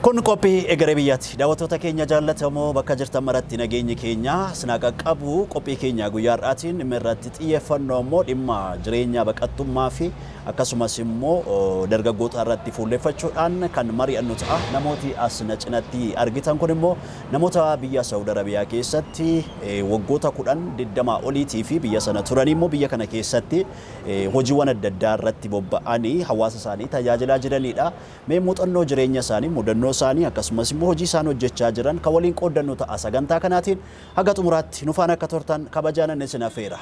Kun qophii egeree biyyaati. Daawwattoota keenya jaallatamoo bakka jirtan maratti nageenyi keenya sinaa qaqqabu. Qophii keenya guyyaa har'aatiin dhimma irratti xiyyeeffannoo immoo dhimma jireenya baqattummaa fi akkasumas immoo dargaggoota irratti fuulleffachuudhaan kan mari'annu ta'a. Namooti as na cinatti argitan kun immoo namoota biyya Saawud Arabiyaa keessatti waggoota 10 20 oliitii fi biyya sana turanii immoo biyya kana keessatti hojiiwwan adda addaa irratti bobba'anii hawaasa isaanii tajaajilaa jiranidha. Mee muuxannoo jireenya isaanii, mudannoo isaanii akkasumas immoo hojii isaan hojjechaa jiran kan waliin qooddannu ta'a. Sagantaa kanaatiin haga xumuraatti nu faana akka turtan kabajaan isin affeera.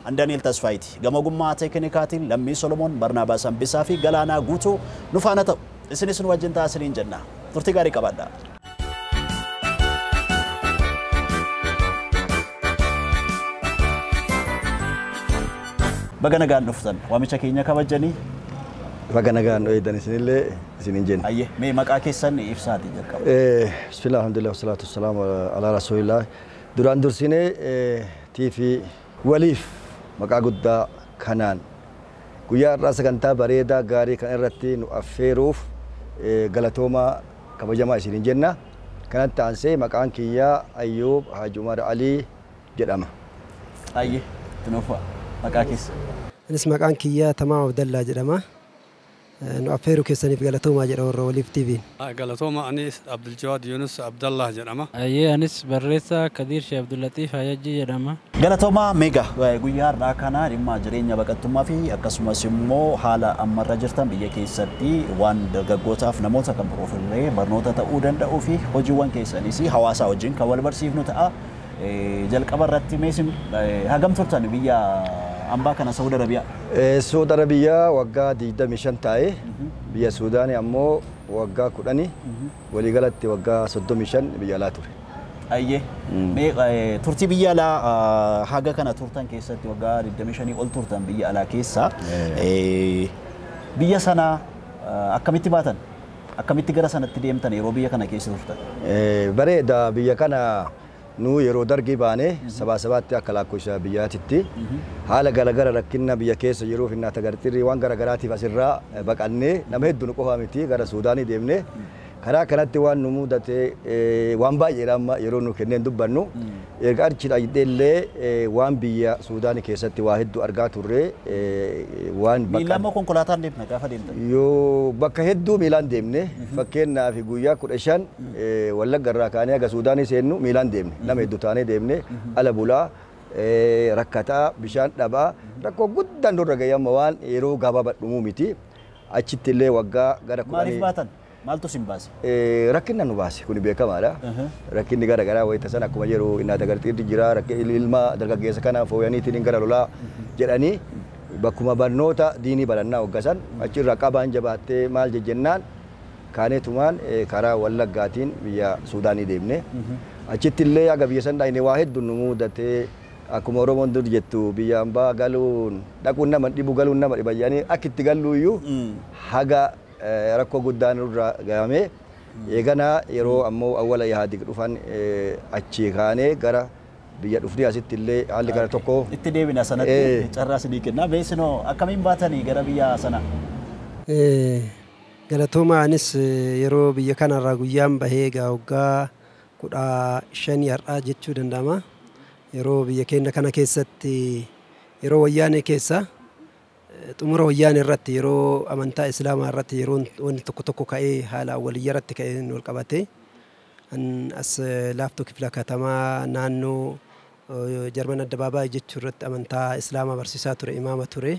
An Daniel Tasfaayiti. Gama ogummaa teeknikaatiin Lammii Solomoon, Barnaabaas Hambisaa fi Galaanaa Guutuu nu faana ta'u. Isinis nu wajjin ta'a isiniin jenna. Turtii gaarii qabaadhaa. Baga nagaan dhuftan. Waamicha keenya kabajanii. Baga nagaan dho'idan isinillee isiniin jenna. Ayyee, mee maqaa keessan ibsaatii jalqaba. Bismillah, alhamdulillah, wasalaatu wassalaamu ala rasuulillah. Duraan dursinee TV waliif maqaa guddaa kanaan guyyaa har'aa sagantaa bareedaa gaarii kan irratti nu affeeruuf galatoomaa kabajamaa isiniin jenna. Kanatti aansee maqaan kiyyaa Ayyuub Haji Umar Alii jedhama. Ayyee, tunuufa maqaa keessa. Anis maqaan kiyyaa Tamaam Abdallaa jedhama. Nu affeeruu keessaniif galatoomaa jedha warra waliif TV'n. Galatooma, anis Abduljawaad Yunus Abdallah jedhama. Ayyee, anis barreessaa Kadiir Sheekh Abdullatiif Hayajjii jedhama. Galatoomaa. Meega guyyaa har'aa kana dhimma jireenya baqattummaa fi akkasumas immoo haala ammarra jirtan biyya keessatti waan dargaggootaaf namoota kan biroof illee barnoota ta'uu danda'uu fi hojiiwwan keessanis hawaasa wajjin kan wal barsiifnu ta'a. Jalqaba irratti meesin hagam turtan biyya ambaa kana Saawud Arabiyaa? Saawud Arabiyaa waggaa 25 taa'e, biyya Suudaanii ammoo waggaa 10, waliigalatti waggaa 35 biyya alaa ture. Ayyee. Mee turtii biyya alaa haga kana turtan keessatti, waggaa 25 ol turtan biyya alaa keessa, biyya sana akkamitti baatan? Akkamitti gara sanatti deemtan yeroo biyya kana keessa turtan? Bareeda, biyya kana nu yeroo dargii baane sabaa sabaatti akka lakkoofsa biyyaatitti haala garagara rakkina biyya keessa jiruuf innaa tagartirri waan garagaraatiif asirraa baqannee nama hedduu nu qofaa miti gara Suudaanii deemne. Karaa kanatti waan nu mudate waan baay'eedha, amma yeroo nu kenneen dubbannu. Erga achi illee waan biyya Suudaanii keessatti waa hedduu argaa turre waan Miilaan moo konkolaataan deemna gaafa deemtan? Yoo bakka hedduu miilaan deemne. Fakkeenyaaf guyyaa 15 Wallagga irraa kaanee haga Suudaanii seennu miilaan deemne. Nama hedduu taanee deemne, ala bulaa, rakkataa, bishaan dhabaa, rakkoo guddaan nurra gahee amma waan yeroo gabaabaa dhumuu miti. Achitti illee waggaa gara Maaliif baatan? Maaltu sin baase? Rakkina nu baase kun beekamaadha. Rakkinni gara garaa wayita sana akkuma jiru innaa tagartiirri jira, ilma dargaggeessa kana fooyyaniitiin gara lolaa jedhanii bakkuma barnoota diinii barannaa hoggasan achirraa qabaan jabaattee maal jejjennaan kaaneetumaan karaa Wallaggaatiin biyya Suudaanii deemne. Achitti illee haga biyya san dhaqne waa hedduu nu mudatee. Akkuma Oromoon dur jettu, biyya hambaa galuun dhaquun nama dhibu, galuun nama dhiba jedhanii, akka itti gallu iyyuu haga rakkoo guddaan nurra gahame. Eeganaa yeroo ammoo awwala Ihaadig dhufan achi kaanee gara biyya dhufnee asitti illee haalli gara tokko. Itti deebina sanatti, carraa isinii kenna. Beesinoo akkamiin baatanii gara biyya sana? Galatooma, anis yeroo biyya kanarraa guyyaan bahee egaa waggaa 15 har'aa jechuu danda'ama. Yeroo biyya keenya kana keessatti yeroo wayyaanee keessa, xumura wayyaanee irratti, yeroo amantaa islaamaa irratti yeroo wanti tokko tokko ka'ee haala awwaliyyaa irratti ka'ee wal qabate, as Laaftoo kifla katamaa naannoo Jarman addabaabaayii jechuu irratti amantaa islaamaa barsiisaa ture, imaama ture,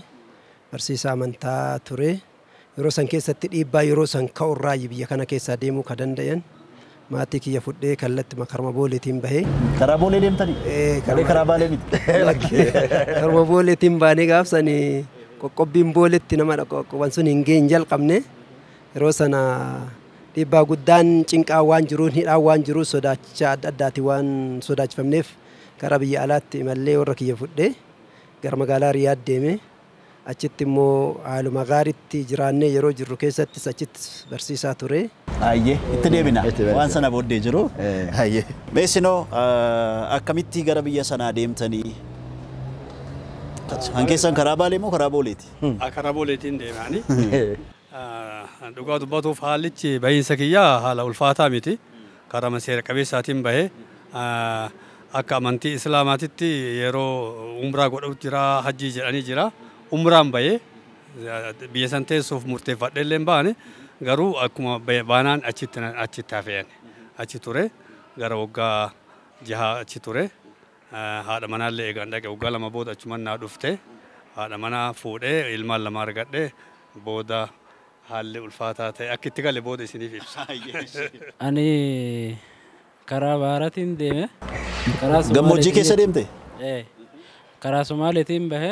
barsiisaa amantaa ture. Yeroo san keessatti dhiibbaa yeroo san ka'urraa biyya kana keessaa deemuu ka danda'an maatii kiyya fudhee kallatti karma booleetiin bahee. Karaa boolee deemtanii? Malee karaa baalee miti. Karma booleetiin baanee gaafsanii qoqqobbiin booletti nama qoqqobban sun hin geenye jalqabne. Yeroo sana dhiibbaa guddaan cinqaa waan jiruun, hidhaan waan jiruun, sodaacha adda addaati waan sodaachifamneef gara biyya alaatti imallee warra kiyya fudhee gara magaalaa Riyaad deeme. Achitti immoo haaluma gaariitti jiraannee yeroo jirru keessattis achitti barsiisaa ture. Ayyee, itti deebina waan sana booddee jiru. Ayyee. Meesinoo akkamitti gara biyya sanaa deemtanii? Han keessan karaa Baalee moo karaa Booleeti? Karaa Booleetiin deemanii. Dhugaa dubbatuuf haalichi bahiinsa kiyyaa haala ulfaataa miti. Karaa seera qabeessaatiin bahee akka amantii Islaamaatitti yeroo umraa godhutu jira, hajjii jedhanii jira. Umraan bahee biyya san teessuuf murteeffadhee illee hin baane, garuu akkuma baanaan achitti hafeen achi ture, gara waggaa 6 achi ture. Haadha manaallee eegaan dhaqe waggaa 2 booda achuman naa dhufte. Haadha manaa fuudhee ilmaan 2 argadhe. Booda haalli ulfaataa ta'e akka itti gale booda isiniif ibsa. Ani karaa baharaatiin deeme. Karaa Gammoojjii keessa deemte? Karaa Somaaliitiin bahe.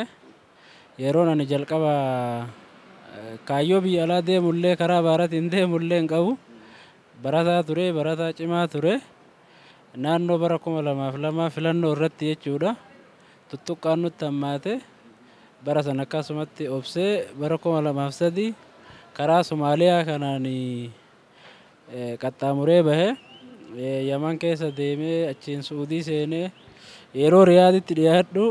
Yeroon ani jalqaba kaayyoo biyya alaa deemullee karaa baharaatiin deemullee hin qabu. Barataa ture, barataa cimaa ture. Naannoo bara 2002 filannoo irratti jechuudha. Tuttuqqaan nutti hammaate. Bara sana akkasumatti obsee bara 2003 karaa Somaaliyaa kanaan qaxxaamuree bahe. Yaman keessa deemee achiin Suudii seenee yeroo Riyaaditti dhiyaadhu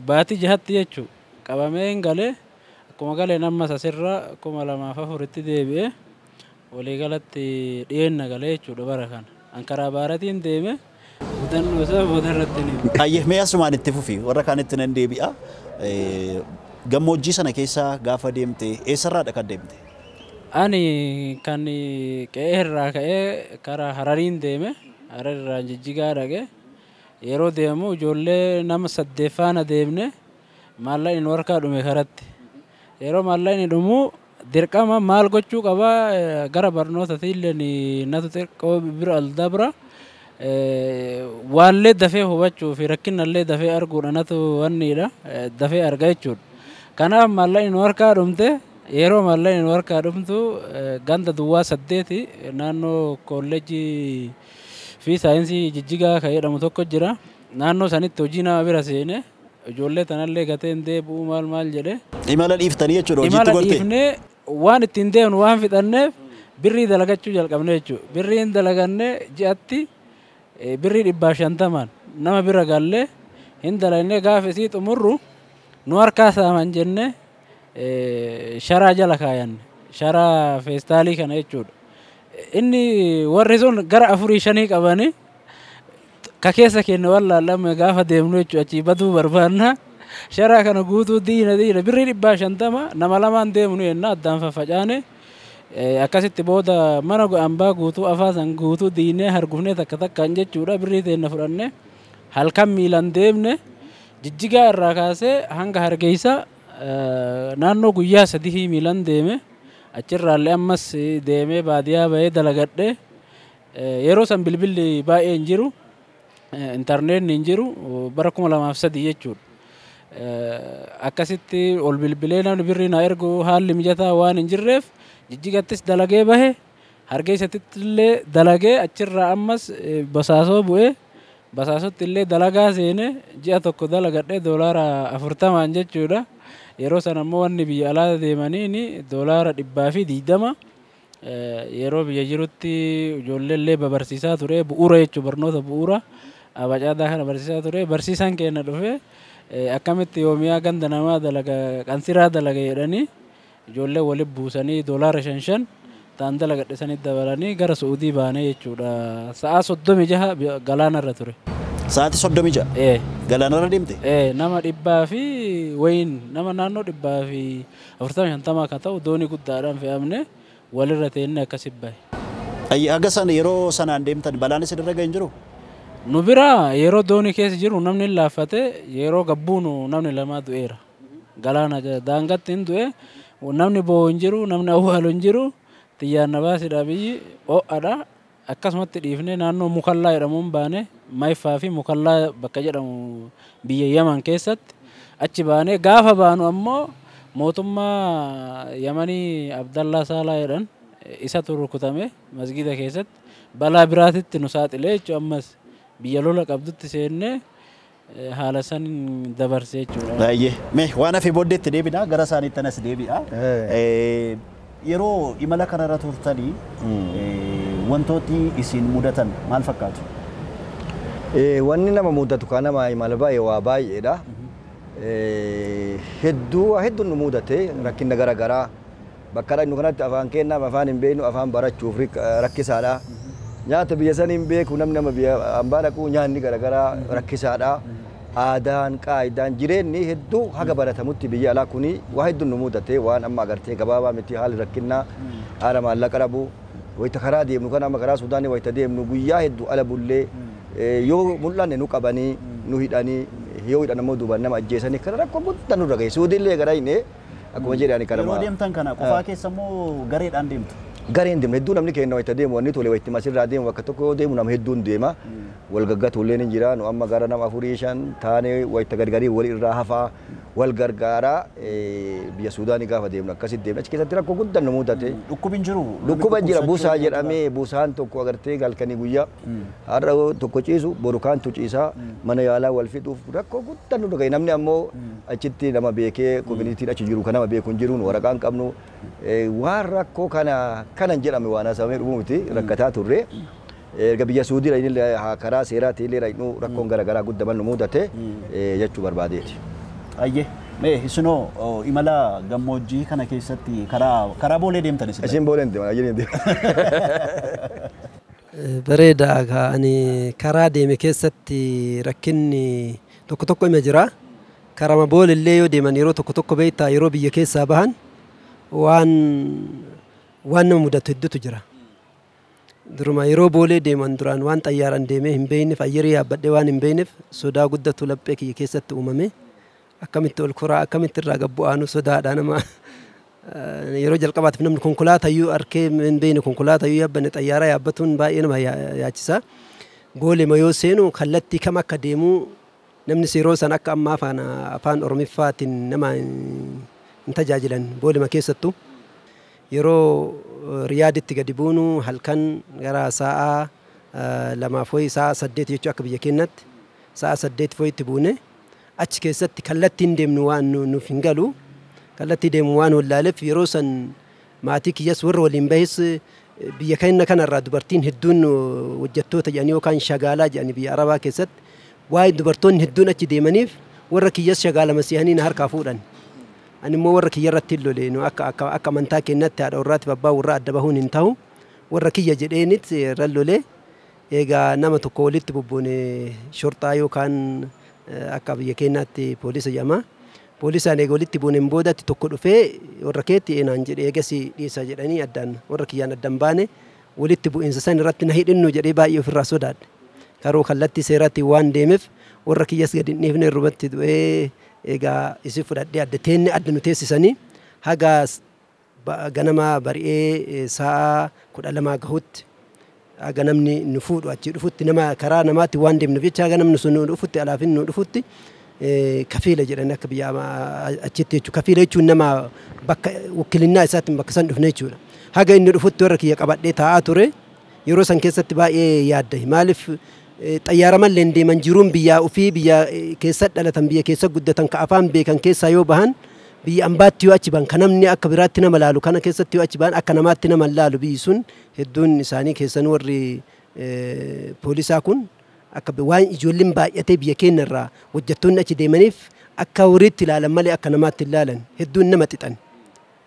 baatii 6tti jechuudha. Qabamee hin galee, akkuma galeen ammas asirra 2004tti deebi'ee waliigalatti dhiyeenna galee jechuudha bara kana. An karaa baharaatiin deeme, mudannoo isaa booda irratti ni hima. Ayyee, mee asumaan itti fufi, warra kaanitti nan deebi'a. Gammoojjii sana keessa gaafa deemte eessarraadha kan deemte? Ani kan qe'ee irraa ka'ee karaa Harariin deeme, Hararirraan Jijjigaa dhaqe. Yeroo deemu ijoollee nama 8 faana deemne, maallaqni nu harkaa dhume karatti. Yeroo maallaqni dhumu dirqama maal gochuu qabaa, gara barnootaatiin illee natu xiqqoo bira al dabra. Waallee dafee hubachuu fi rakkinallee dafee arguudha natu wanniidha, dafee arga jechuudha. Kanaaf maallaqni nu harkaa dhumte. Yeroo maallaqni nu harkaa dhumtu ganda duwwaa 8 naannoo kolleejjii fi saayinsii Jijjigaa kan jedhamu tokko jira. Naannoo sanitti hojii nama bira seene, ijoollee tanallee gatee hin deebi'u maal maal jedhe. Imala dhiiftanii jechuudha hojiitti Imala gorte? dhiifnee waan ittiin deemnu waan fixanneef birrii dalagachuu jalqabne jechuudha. Birriin dalaganne ji'atti birrii 150 nama bira gallee hin dalagne. Gaafa isii xumurru nu harkaa saaman jenne sharaa jala kaayanne, sharaa feestaalii kana jechuudha. Inni warri sun gara 4 5 qabanii ka keessa keenya wallaalame gaafa deemnu jechuudha, achii baduu barbaanna. Sharaa kana guutuu diina diina birrii 150 nama lamaan deemnu jenna addaan faffacaane. Akkasitti booda mana hambaa guutuu afaasan guutuu diinee hargufnee takka takkaan jechuudha, birrii teenna fudhanne halkan miilaan deemne. Jijjigaa irraa kaasee hanga Hargeysa naannoo guyyaa 3 miilaan deeme. Achirraallee ammas deemee baadiyyaa bahee dalagadhe. Yeroo san bilbilli baay'ee hin jiru, intarneetni hin jiru, bara 2003 jechuudha. Akkasitti ol bilbilee namni birrii na ergu haalli mijataa waan hin jirreef Jijjigattis dalagee bahe, Hargeysatti illee dalagee, achirraa ammas Basaasoo bu'ee Basaasotti illee dalagaa seene, ji'a 1 dalagadhee doolaara 40 jechuudha. Yeroo sana immoo wanni biyya alaa deemaniin doolaara 120. Yeroo biyya jirutti ijoollee illee babarsiisaa ture, bu'uura jechuun barnoota bu'uura abacaadaa kana barsiisaa ture. Barsiisaan keenya dhufee akkamitti yoomiyaa ganda namaa dalaga, qansiraa dalaga jedhanii ijoollee walitti buusanii doolaara 5 5 ta'an dalagadhe sanitti dabalanii gara Su'uudii baanee jechuudha. Sa'aa 36 galaanarra ture. Sa'aatii 36? Galaanarra deemte? Nama dhibbaa fi wayiin, nama naannoo 140 50 kan ta'u doonii guddaadhaan fe'amne walirra teenne akkasitti bahe. Haga sana yeroo sanaan deemtan balaan isinirra ga'e hin jiru? Nu bira yeroo doonii keessa jiru namni hin laaffate, yeroo gabbuunu namni 2 du'eera. Galaana daangatti hin du'e, namni boo'u hin jiru, namni awwaalu hin jiru, xiyyaan na baasidha, biyyi ho'adha. Akkasumatti dhiifnee naannoo Mukallaa jedhamuun baane, Maayifaa fi Mukallaa bakka jedhamu biyya Yaman keessatti achi baane. Gaafa baanu ammoo mootummaa Yamanii Abdallaa Saalaa jedhan isatu rukutame masgida keessatti, balaa biraatitti nu saaxilee jechuudha. Ammas biyya lola qabdutti seennee haala san dabarse jechuudha. Baay'ee. Mee waan hafe booddeetti deebina, gara isaaniitti anas deebi'a. Yeroo imala kanarra turtanii wantooti isin mudatan maal fakkaatu? Wanni nama mudatu kan nama imala baay'ee waa baay'eedha. Hedduu waa hedduun nu mudate, rakkina gara garaa Bakka dhaqnu kanatti afaan keenyaaf afaan hin beeknu, afaan barachuuf rakkisaadha. Nyaata biyya sanii hin beeku namni nama biyya hambaa dhaqu, nyaanni garaagaraa rakkisaadha. Aadaan, qaayidaan, jireenyi hedduu haga baratamutti biyya alaa kuni waa hedduun nu mudate. Waan amma agartee gabaabaa miti, haalli rakkinnaa, haala maallaqa dhabu. Wayita karaa deemnu kana, amma karaa Suudaanii wayita deemnu, guyyaa hedduu ala bullee yoo mul'anne nu qabanii nu hidhanii, yoo hidhan ammoo duubaan nama ajjeesanii, kana rakkoo guddaa nurra gahe. Suudiillee gara hinne akkuma jedhani kana. Yeroo deemtan kana qofaa keessa moo gareedhaan deemtu? Gareen deemna. Hedduu namni keenya wayita deemu, wanni tole wayita asirraa deemu, bakka tokko yoo deemu nama hedduun deema. Wal gaggatuulleen hin jira. Nu amma gara nama 4 5 taanee wayita gargarii wal irraa hafaa wal gargaaraa biyya Suudaanii gaafa deemnu akkasitti deemna. Achi keessatti rakkoo guddaan nu mudate. Dhukkubi hin jiru? Dhukkuba jira, buusaa jedhamee, buusaan tokko agartee galkanii guyyaa har'a tokko ciisu boru kaantu ciisaa, mana yaalaa wal fixuuf rakkoo guddaan nu dhagaye. Namni ammoo achitti nama beekee, koominitiin achi jiru kan nama beeku hin jiru, waraqaa hin qabnu, waan rakkoo kana kanan jedhame waan haasawamee dhumu miti, rakkataa turre. Erga biyya Suudii illee karaa seeraatiin illee rakkoon garaagaraa guddaman nu mudate jechuu barbaadeeti. Ayyee. Mee isinoo imala gammoojjii kana keessatti karaa Boolee deemtan isin? Isin Booleen deeman, ayyee deeman. Bareeda. Ani karaa deeme keessatti rakkinni tokko tokko ima jira. Karama Boolee yoo deeman yeroo tokko tokko beektaa, yeroo biyya keessaa bahan waan nama mudatu hedduutu jira. Duruma yeroo Boolee deeman duraan waan xayyaaraan deemee hin beekneef, ayyarii yaabbadhee waan hin beekneef, sodaa guddatu laphee kiyya keessatti uumame. Akkamitti ol koraa, akkamitti irraa gad bu'aanu sodaadha nama. Yeroo jalqabaatiif namni konkolaatayyuu arkee hin beekne, konkolaatayyuu yaabbanne, xayyaara yaabbatuun baay'ee nama yaachisa. Boolee yoo seenu kallattii kam akka deemu namni yeroo san akka ammaa afaan Oromiffaatiin nama hin tajaajilan Boolema keessattuu. Yeroo Riyaaditti gadi buunu halkan gara sa'a 2 sa'a 8 jechuu, akka biyya keenyatti sa'a 8 foyitti buune. Achi keessatti kallattiin deemnu waan nuuf hin galu, kallattii deemu waan wallaaleef, yeroo san maatii kiyyas warra waliin bahis, biyya keenya kanarraa dubartiin hedduun hojjettoota jedhanii yookaan shagaalaa jedhanii biyya Arabaa keessatti waa'ee dubartoonni hedduun achi deemaniif, warra kiyyas shagaalama si'anii na harkaa fuudhan. Ani immoo warra kiyya irratti hin lole, akka amantaa keenyatti haadha warraatiif abbaa warraa adda bahuun hin ta'u, warra kiyya jedheenit irra lole. Egaa nama tokko walitti bubbuune, shorxaa yookaan akka biyya keenyaatti poolisa jedhama. Poolisaan eega walitti buuneen boodatti tokko dhufee warra keetti eenaan jedhee, eegas dhiisa jedhanii addaan warra kiyyaan addaan baane. Walitti bu'iinsa san irratti na hidhinnu jedhee baay'ee ofirraa sodaadhe. Karoo kallattii seeraatti waan deemeef warra kiyyas gadi hin dhiifne, irrumatti du'ee. Egaa isin fudhadhee adda teenne, adda nu teessisanii haga ganama bari'ee sa'a 12 gahutti, haga namni nu fuudhu achi dhufutti, nama karaa namaatti waan deemnuuf jecha, haga namni sun nu dhufutti, alaafin nu dhufutti, kafiila jedhanii akka biyya achitti jechuudha. Kafiila jechuun nama bakka wakkilinnaa isaatti bakka san dhufne jechuudha. Haga inni dhufutti warra kiyya qabadhee taa'aa ture. Yeroo san keessatti baay'ee yaadda. Maaliif xayyaara malee hin deeman, jiruun biyyaa ofii, biyya keessa dhalatan, biyya keessa guddatan, ka afaan beekan keessaa yoo bahan, biyya ambaatti yoo achi bahan, kan namni akka biraatti nama laalu kana keessatti yoo achi bahan, akka namaatti nama laalu biyyi sun hedduun isaanii keessan. Warri poolisaa kun akka waan ijoolleen baay'atee biyya keenya irraa hojjettoonni achi deemaniif akka horiitti ilaalan malee akka namaatti ilaalan, hedduun nama xixan.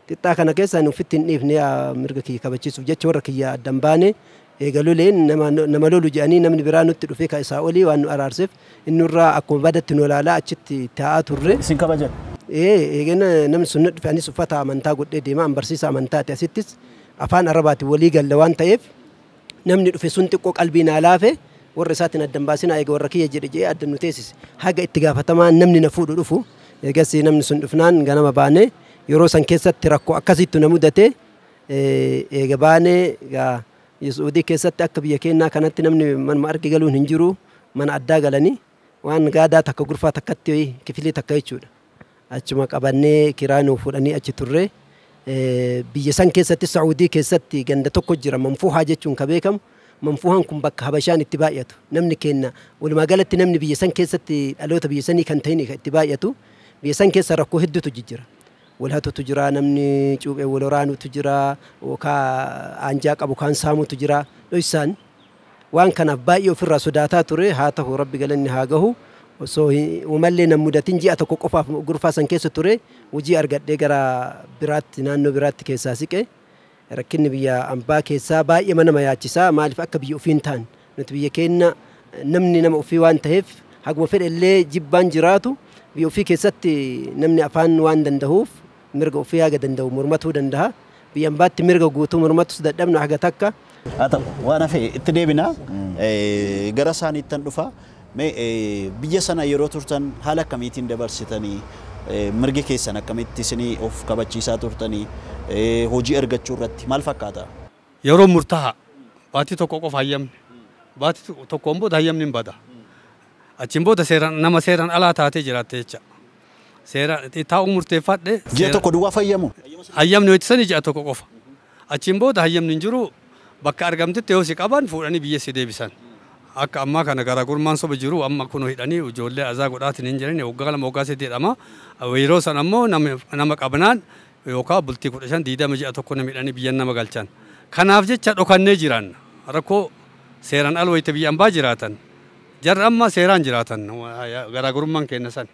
Xixxaa kana keessaan ofitti hin dhiifne, mirga kiyya kabachiisuuf jecha warra kiyya addan baane. Eega loleen nama lolu jedhanii namni biraa nutti dhufee ka isaa olii waan nu araarseef, inni irraa akkuma badatti nu ilaalaa achitti taa'aa turre. Isin kabajan? Eegana namni sun nu dhufe, anis uffata amantaa godhee deema, an barsiisa amantaati, asittis afaan Arabaatiin walii galla waan ta'eef, namni dhufe sun xiqqoo qalbii naa laafe, warra isaatiin addan baasinaa eega warra kiyya jedhe jedhee adda nu teessise. Haga itti gaafatamaa namni na fuudhu dhufu. Eegas namni sun dhufnaan ganama baane. Yeroo san keessatti rakkoo akkasittu na mudate. Eega baane egaa Suudii keessatti akka biyya keenyaa kanatti namni manuma arge galuun hin jiru, mana addaa galanii waan gaadaa takka, gurfaa takkatti, kifilii takka jechuudha. Achuma qabannee kiraa nuu fuudhanii achi turre. Biyya san keessatti, Saa'udii keessatti, ganda tokko jira Manfuuhaa jechuun ka beekamu. Manfuuhaan kun bakka Habashaan itti baay'atu. Namni keenya walumaa galatti namni biyya san keessatti dhaloota biyya sanii kan ta'in itti baay'atu. Biyya san keessa rakkoo hedduutu jira. Wal hatutu jira, namni cuuphee wal waraanutu jira, yookaan aanjaa qabu kaan saamutu jira. Dhoysaan waan kanaaf baay'ee ofirraa sodaataa ture. Haa ta'u, Rabbi galanni haa gahu. Osoo umallee nan mudatin ji'a tokko qofaaf gurfaa san keessa ture hojii argadhee gara biraatti naannoo biraatti keessaa siqe. Rakkinni biyya ambaa keessaa baay'ee nama yaachisaa maaliif akka biyya ofii hin taane nuti biyya keenya namni nama ofii waan ta'eef haguma fedhe illee jibbaan jiraatu biyya ofii keessatti namni afaan waan danda'uuf mirga ofii haga danda'u mormatuu danda'a. Biyya ambaatti mirga guutuu mormatus dadhabnu haga takka. Haa ta'u waan hafe itti deebina gara isaaniittan dhufa. Biyya sana yeroo turtan haala akkamiitiin dabarsitanii mirgi keessan akkamitti isinii of kabachiisaa turtanii hojii argachuu irratti maal fakkaata? Yeroo murtaa'a baatii tokko qofa hayyamne baatii tokkoon booda hayyamni hin bada. Achiin booda nama seeraan alaa taatee jiraatte jecha. Seera taa'uu murteeffadhe. Ji'a tokko duwwaa fayyamu? Hayyamni hojjetan ji'a tokko qofa. Achiin booda hayyamni hin jiru bakka argamtetti yoo si qaban fuudhanii biyya si deebisan. Akka ammaa kana garaagarummaan soba jiru amma kun hidhanii ijoollee azaa godhaatiin hin jiran waggaa 2 waggaa 3 jedhama. Yeroo san ammoo nama qabnaan yookaan bultii 15 20 ji'a tokko nama hidhanii biyya nama galchan. Kanaaf jecha dhokannee jiran rakkoo seeraan ala wayita biyya ambaa jiraatan. Jarri amma seeraan jiraatan garaagarummaan kenna san.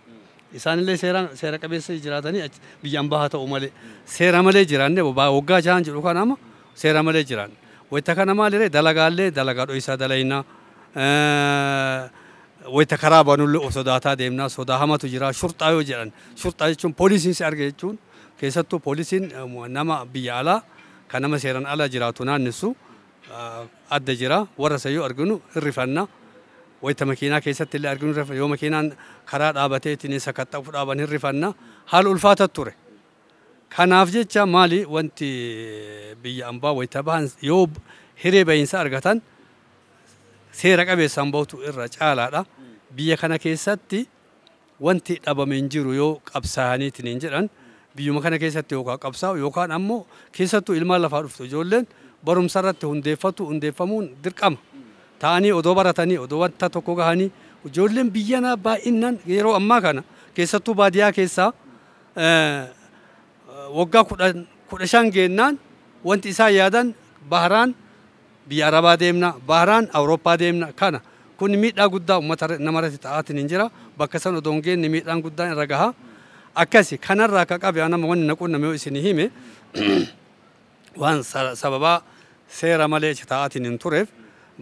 Isaanillee seera qabeessa jiraatanii biyya ambaa haa ta'u malee seera malee jiraanne waggaa 6 jedhu kan amma seera malee jiraanne. Wayita kana maaliree dalagaallee dalagaa dho'isaa dalaynaa. Wayita karaa baanullee of sodaataa deemnaa sodaa hamatu jira shurxaa yoo jedhan shurxaa jechuun poolisiin si arge jechuun keessattuu poolisiin nama biyya alaa kan nama seeraan ala jiraatu naannessu adda jira warra isa yoo arginu hirrifanna. Wayita makiinaa keessatti illee arginu yoo makiinaan karaa dhaabatee ittiin sakatta'uuf dhaaban hirrifanna haala ulfaata ture. Kanaaf jecha maali wanti biyya ambaa wayita bahan yoo hiree bahiinsa argatan seera qabeessaan bahutu irra caalaadha. Biyya kana keessatti wanti dhabame hin jiru yoo qabsaa'aniitiin hin jedhan biyyuma kana keessatti yookaan qabsaa'u yookaan ammoo keessattuu ilmaan lafaa dhuftu ijoolleen barumsa irratti hundeeffamuun dirqama. Ta'anii odoo baratanii odoo wanta tokko gahanii ijoolleen biyyanaa baay'inaan yeroo ammaa kana keessattuu baadiyyaa keessaa waggaa 15 geennaan wanti isaan yaadan Baharaan biyya Arabaa deemna, Baharaan Awurooppaa deemna kana kun miidhaa guddaa uummata namarratti ta'aatiin hin jira bakka san odoo hin geenne miidhaan guddaan irra gaha. Akkasi kanarraa akka qabe nama wanni na qunname yoo isin hime waan sababaa seera malee ta'aatiin hin tureef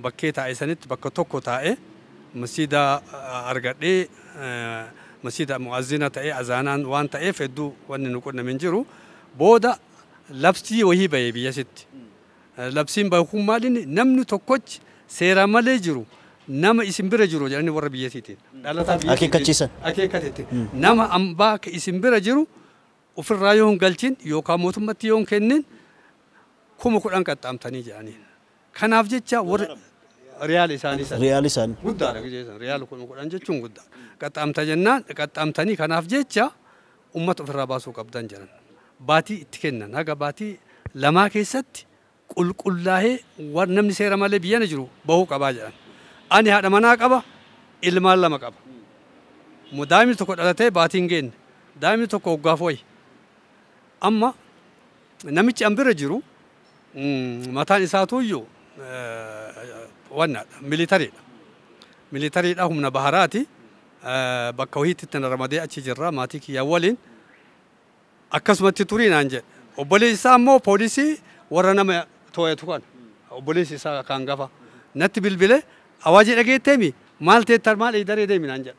bakkee taa'e sanitti bakka tokko taa'e masjiida argadhee masjiida mu'azzina ta'e azaanaan waan ta'eef hedduu wanni nu qunname hin jiru. Booda labsii wayii ba'e biyyasitti. Labsiin bahe kun maal inni namni tokkochi seera malee jiru nama isin bira jiru jedhanii warra biyyasiitiin. Dhalataa biyyasiitiin. Akeekkachiisan. Akeekkateetti. Nama ambaa isin bira jiru ofirraa yoo hin galchin yookaan mootummatti yoo hin kennin 10,000 qaxxaamtanii jedhanii. Kanaaf jecha warri riyaala isaanii sana. Riyaala isaanii. Guddaadha jechuun riyaala 10,000 jechuun guddaa. Qaxxaamta jennaan qaxxaamtanii kanaaf jecha uummata ofirraa baasuu qabdan jedhan. Baatii itti kennan haga baatii 2 keessatti qulqullaa'ee warri namni seera malee biyyana jiru bahuu qabaa jedhan. Ani haadha manaa qaba ilmaan 2 qaba. Daa'imni tokko dhalatee baatii hin geenne daa'imni tokko waggaaf wayi. Amma namichi an bira jiru mataan isaatu iyyuu wannaadha militariidha. Militariidha humna baharaati bakka wayiitti itti ramadee achi jirra maatii kiyyaa waliin akkasumatti turii naan jedhe. Obboleessi isaa ammoo poolisii warra nama to'atu kana obboleessi isaa kan gafa natti bilbile awaajii dhageetteemi maal teettar maal eedaree deemi naan jedha.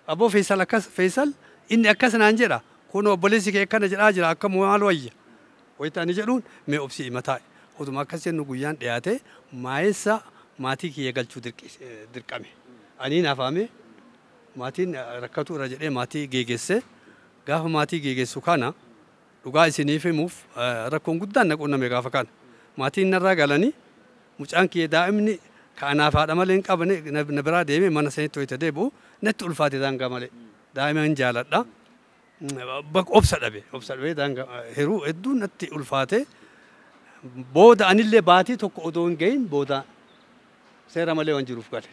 Abboo Feesal akkas Feesal inni akkas naan jedha kun obboleessi kee akkana jedhaa jira akka maal wayya. Wayita ani jedhuun mee obsi mataa oduma akkas jennu guyyaan dhiyaate maayessa maatii kiyya galchuu dirqame. Ani naafame maatiin rakkatu irra jedhee maatii geegesse gaafa maatii geegessu kana dhugaa isiniif himuuf rakkoon guddaan na qunname gaafa kana. Maatiin narraa galanii mucaan kiyya daa'imni kanaaf haadha malee hin qabne na biraa deemee mana sanitti wayita deebi'u natti ulfaate daangaa malee daa'ima hin jaaladha. Bakka obsa dhabe daangaa hiruu hedduu natti ulfaate booda anillee baatii tokko odoo hin gahin booda seera malee waan jiruuf gale.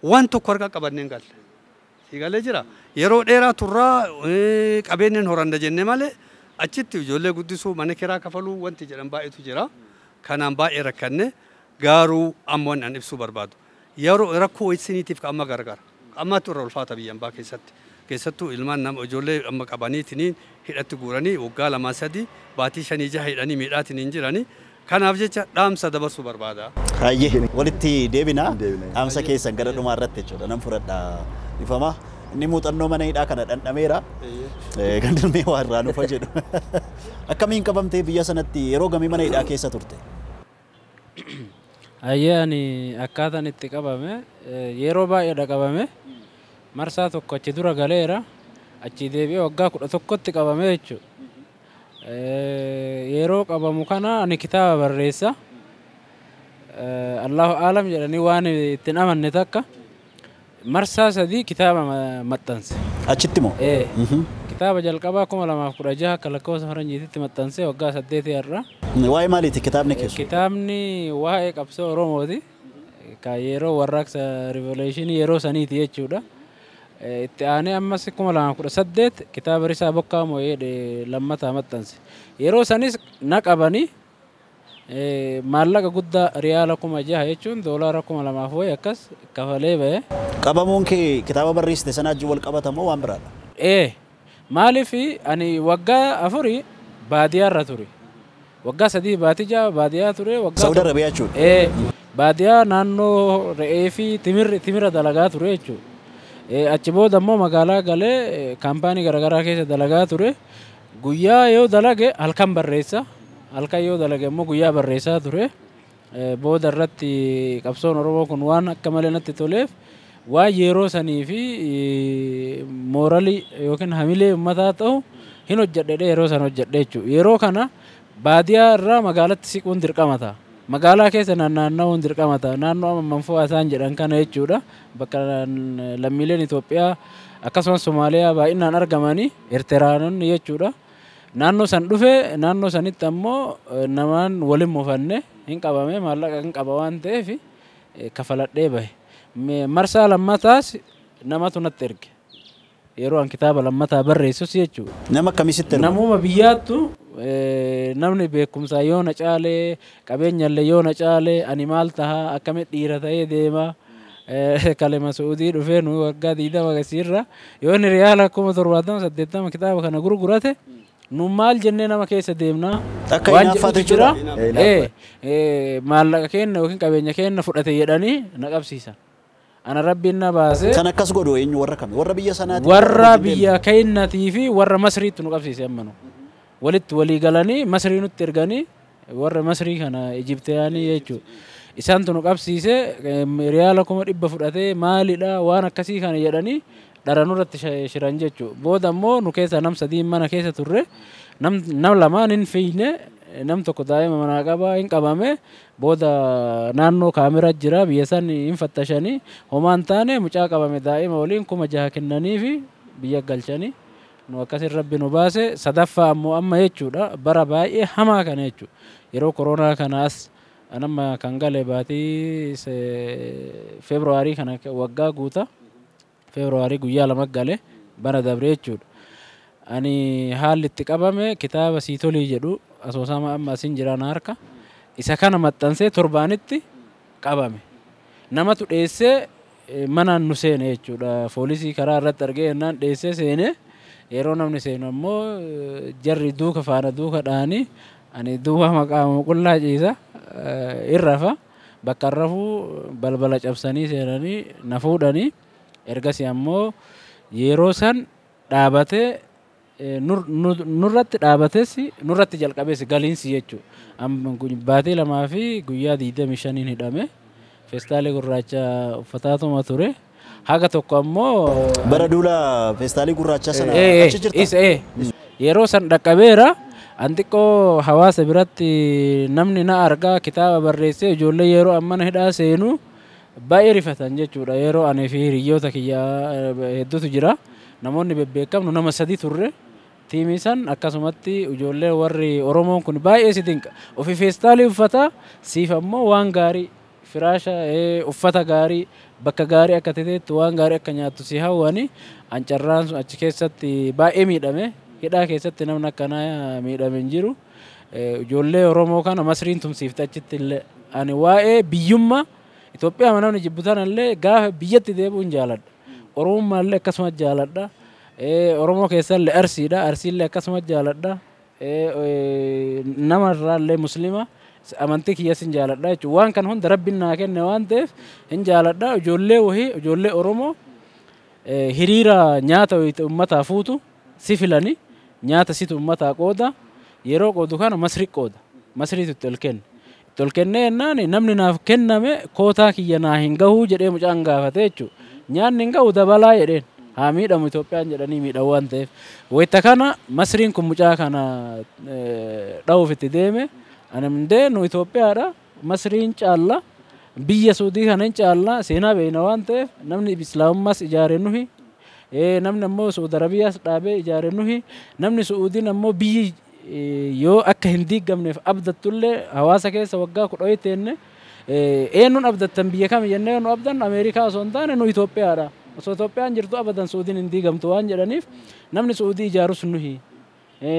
Waan tokko harka qabannee hin galle. Siigalee jira. Yeroo dheeraa turraa qabeenyaan horanna jennee malee achitti ijoollee guddisuu mana kiraa kafaluu wanti jedhan baay'eetu jira. Kanaan baay'ee rakkanne garuu amma waan an ibsuu barbaadu. Yeroo rakkoo isiniitiif amma gargaara. Ammaatu irra ulfaata biyya ambaa keessatti. Keessattuu ilmaan nama ijoollee amma qabaniitiin hidhatti guuranii waggaa 2 3 baatii 5 6 hidhanii miidhaatiin jiranii. Kanaaf jecha dhaamsa dabarsuu barbaada. Hayyee walitti deebina dhaamsa keessan gara dhumaa irratti jechuudha nan fudhadha ifama. Inni muuxannoo mana hidhaa kana dhandhameera. Kan dhalmee waa irraa nufa jedhu. Akkamiin qabamtee biyya sanatti yeroo gamii mana hidhaa keessa turte? Hayyee ani akkaataan itti qabame yeroo baay'eedha qabame. Marsaa tokko achi dura galeera. Achi deebi'ee waggaa 11tti qabame jechuudha. Yeroo qabamu kana ani kitaaba barreessa. Allahu aalam jedhanii waan ittiin amanne takka marsaa 3 kitaaba maxxanse. Achitti moo? Kitaaba jalqabaa 2016 akka lakkoofsa faranjiititti maxxanse waggaa 8 irra. Waa'ee maaliiti kitaabni keessu? Kitaabni waa'ee qabsoo Oromooti. Ka yeroo warraaqsa rivoluushinii yeroo saniiti jechuudha. Itti aanee ammas 2018 kitaaba Risaa Bokkaa Moo'ee lammataa maxxanse. Yeroo sanis na qabanii maallaqa guddaa riyaala 6,000 jechuun doolaara 2,000 wayi akkas kafalee ba'e. Qabamuun kee kitaaba barreessite sana wajjin wal qabata moo waan biraadha? Maaliif ani waggaa 4 baadiyyaarra ture. Waggaa 3 baatii 6 baadiyyaa ture. Saudi Arabiyaa jechuudha. Baadiyyaa naannoo re'ee fi timira dalagaa ture jechuudha. Achi booda immoo magaalaa galee kaampaanii garaagaraa keessa dalagaa ture. Guyyaa yoo dalage halkan barreessa. Halkan yoo dalage immoo guyyaa barreessaa ture. Booda irratti qabsoon Oromoo kun waan akka malee natti toleef waan yeroo sanii fi mooralii yookiin hamilee uummataa ta'u hin hojjedhe yeroo san hojjedhe jechuudha. Yeroo kana baadiyyaa irraa magaalatti siquun dirqama ta'a. Magaalaa keessa naanna'uun dirqama ta'a. Naannoo amma manfoo isaan jedhan kana jechuudha. Bakka lammiileen Itoophiyaa akkasumas Somaaliyaa baay'inaan argamanii Eertiraanonni jechuudha. Naannoo san dhufe naannoo sanitti ammoo namaan waliin mufanne hin qabame maallaqa hin qaba waan ta'eef kafaladhee bahe. Marsaa lammataas namatu natti erge. Yeroo an kitaaba lammataa barreessus jechuudha. Nama akkamiisitti ergu? Namuma biyyaattu namni beekumsaa yoo na caalee qabeenyallee yoo na caalee ani maal tahaa akkamitti dhiira ta'ee deema. Kalema Saudii dhufee nu waggaa 20 agarsiirra yoo inni riyaala 70,000 80,000 kitaaba kana gurgurate nu maal jennee nama keessa deemna. Akka hinaaffate jira. Maallaqa keenya yookiin qabeenya keenya fudhate jedhanii na qabsiisan. Ana rabbiin na baase. Kan akkas godhu eenyu warra kami? Warra biyya sanaati? Warra biyya keenyatii fi warra Masriitti nu qabsiise amma nu. Walitti walii galanii Masrii nutti erganii warra Masrii kana Ijiptiyaanii jechuudha. Isaantu nu qabsiise riyaala 100,000 fudhatee maalidha waan akkasii kana jedhanii dhara nurratti shiran jechuudha. Booda immoo nu keessa nam 3 mana keessa turre nam lamaan hin fiigne nam tokko daa'ima manaa qaba hin qabame booda naannoo kaameraa jira biyya san hin fattashanii homaan taane mucaa qabame daa'ima waliin 6,000 kennanii fi biyya galchanii nu akkasin rabbi nu baase. Sadaffaa ammoo amma jechuudha bara baay'ee hamaa kana jechuudha. Yeroo koronaa kanaas anamma kan gale baatii Feebruwaarii kana waggaa guuta. Feebruwaarii guyyaa 2 gale bara dabre jechuudha. Ani haalli itti qabame kitaaba Siitolii jedhu asoosama amma asin jiran harka isa kana maxxansee torbaanitti qabame. Namatu dheessee manaan nu seene jechuudha. Poolisii karaa irratti argee jennaan dheessee seene. Yeroo namni seenu ammoo jarri duuka faana duuka dhahanii ani duuba maqaa qullaa ciisa irrafa bakka rafuu balbala cabsanii seenanii na fuudhanii ergasii ammoo yeroo san dhaabatee nurratti dhaabates nurratti jalqabees galiinsi jechuudha. Baatii 2 fi guyyaa 25 hidhame feestaalii gurraacha uffataatuma ture. Haga tokko ammoo bara duula feestaalii gurraacha sana achi jirta. Yeroo san dhaqqabeera. An xiqqoo hawaasa biratti namni na argaa kitaaba barreessee ijoollee yeroo ammana hidhaa seenu baay'ee rifatan jechuudha. Yeroo ani fi hiriyoota kiyyaa hedduutu jira. Namoonni bebbeekamnu nama 3 turre. Tiimii san akkasumatti ijoollee warri Oromoon kun baay'ee si dinqa. Ofii feestaalii uffata siif ammoo waan gaarii firaasha uffata gaarii bakka gaarii akka teeteetti waan gaarii akka nyaattu si hawwani an carraan sun achi keessatti baay'ee miidhame. Hidhaa keessatti namni akkanaa miidhame hin jiru. Ijoollee Oromoo kana Masriin tumsiifte achitti illee ani waa'ee biyyummaa Itoophiyaa namni jibbu tanallee gaafa biyyatti deebi'u hin jaaladha. Oromummaallee akkasuma jaaladha. Oromoo keessallee Arsiidha. Arsiillee akkasuma jaaladha. Namarraallee Muslima amantii kiyyas hin jaaladha jechuudha. Waan kana hunda Rabbiin naa kenne waan ta'eef hin jaaladha. Ijoollee wahii ijoollee Oromoo hiriira nyaata uummataa fuutu si filani nyaata situ uummataa qooda yeroo qoodu kana Masri qooda. Masriitu itti ol kenne. Itti ol kennee jennaan namni naaf kenname kootaa kiyya naa hin gahuu jedhee mucaan gaafate jechuudha. Nyaanni hin gahu dabalaa jedheen. Haa miidhamu Itoophiyaan jedhanii miidhamu waan ta'eef. Wayita kana Masriin kun mucaa kana dha'uuf itti deeme. Ani hundee nu Itoophiyaadha. Masriin caalla. Biyya Suudii kana hin caalla. Seenaa beekna waan ta'eef namni Islaamummaas ijaare nuhi. Namni ammoo Suudi Arabiyaas dhaabee ijaare nuhi. Namni Suudiin ammoo biyyi yoo akka hin diigamneef abdattullee hawaasa keessa waggaa 10 teenne eenyuun abdattan biyya kami jennee nu abdan Ameerikaa osoo hin taane nu Itoophiyaadha. Osoo Itoophiyaan jirtu abadan Suudiin hin diigamtu waan jedhaniif namni Suudii ijaarus nuhi.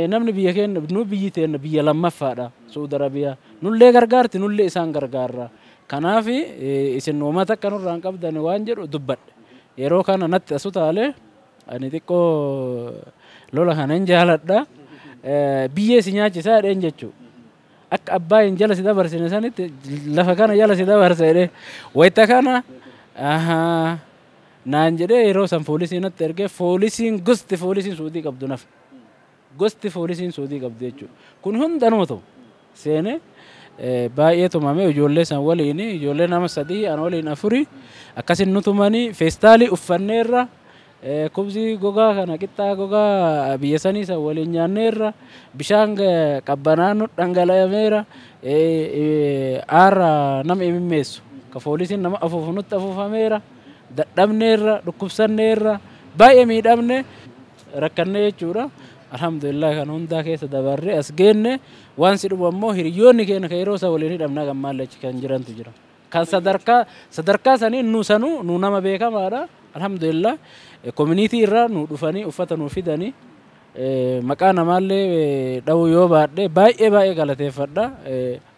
Namni biyya keenya nu biyyi teenna biyya lammaffaadha Suudi Arabiyaa. Nullee gargaarti nullee isaan gargaarra. Kanaaf isin uummata akka nurraa hin qabdan waan jedhu dubbadhe. Yeroo kana natti asu taalee ani xiqqoo lola kana hin jaaladha. Biyyee si nyaachisaa jedheen jechuudha. Akka abbaa hin jala si dabarsine sanitti lafa kana jala si dabarsa jedhee. Wayita kana naan jedhee yeroo san poolisii natti ergee poolisiin gosti poolisiin Suudii qabdu nafa. Gosti poolisiin Suudii qabdu jechuudha. Kun hundanuma ta'u seenee baay'ee tumame ijoollee san waliin ijoollee nama 3 ana waliin 4 akkasin nu tumanii feestaalii uffanneerra kubzii gogaa kana qixxaa gogaa biyya sanii san waliin nyaanneerra bishaan qabbanaa nu dhangala'ameera aara nama imimmeessu ka poolisiin nama afuufu nutti afuufameera dadhabneerra dhukkubsanneerra baay'ee miidhamne rakkannee jechuudha. Alhamdulillah kan hundaa keessa dabarree as geenne waan si dhubu ammoo hiriyoonni keenya kan yeroo isaa waliin hidhamnaa kan maallachi kan jirantu jira. Kan sadarkaa sanii nu sanuu nu nama beekamaadha. Alhamdulillah koominiitii irraa nu dhufanii uffata nu fidanii maqaa namaallee dha'uu yoo baadhe baay'ee baay'ee galateeffadha.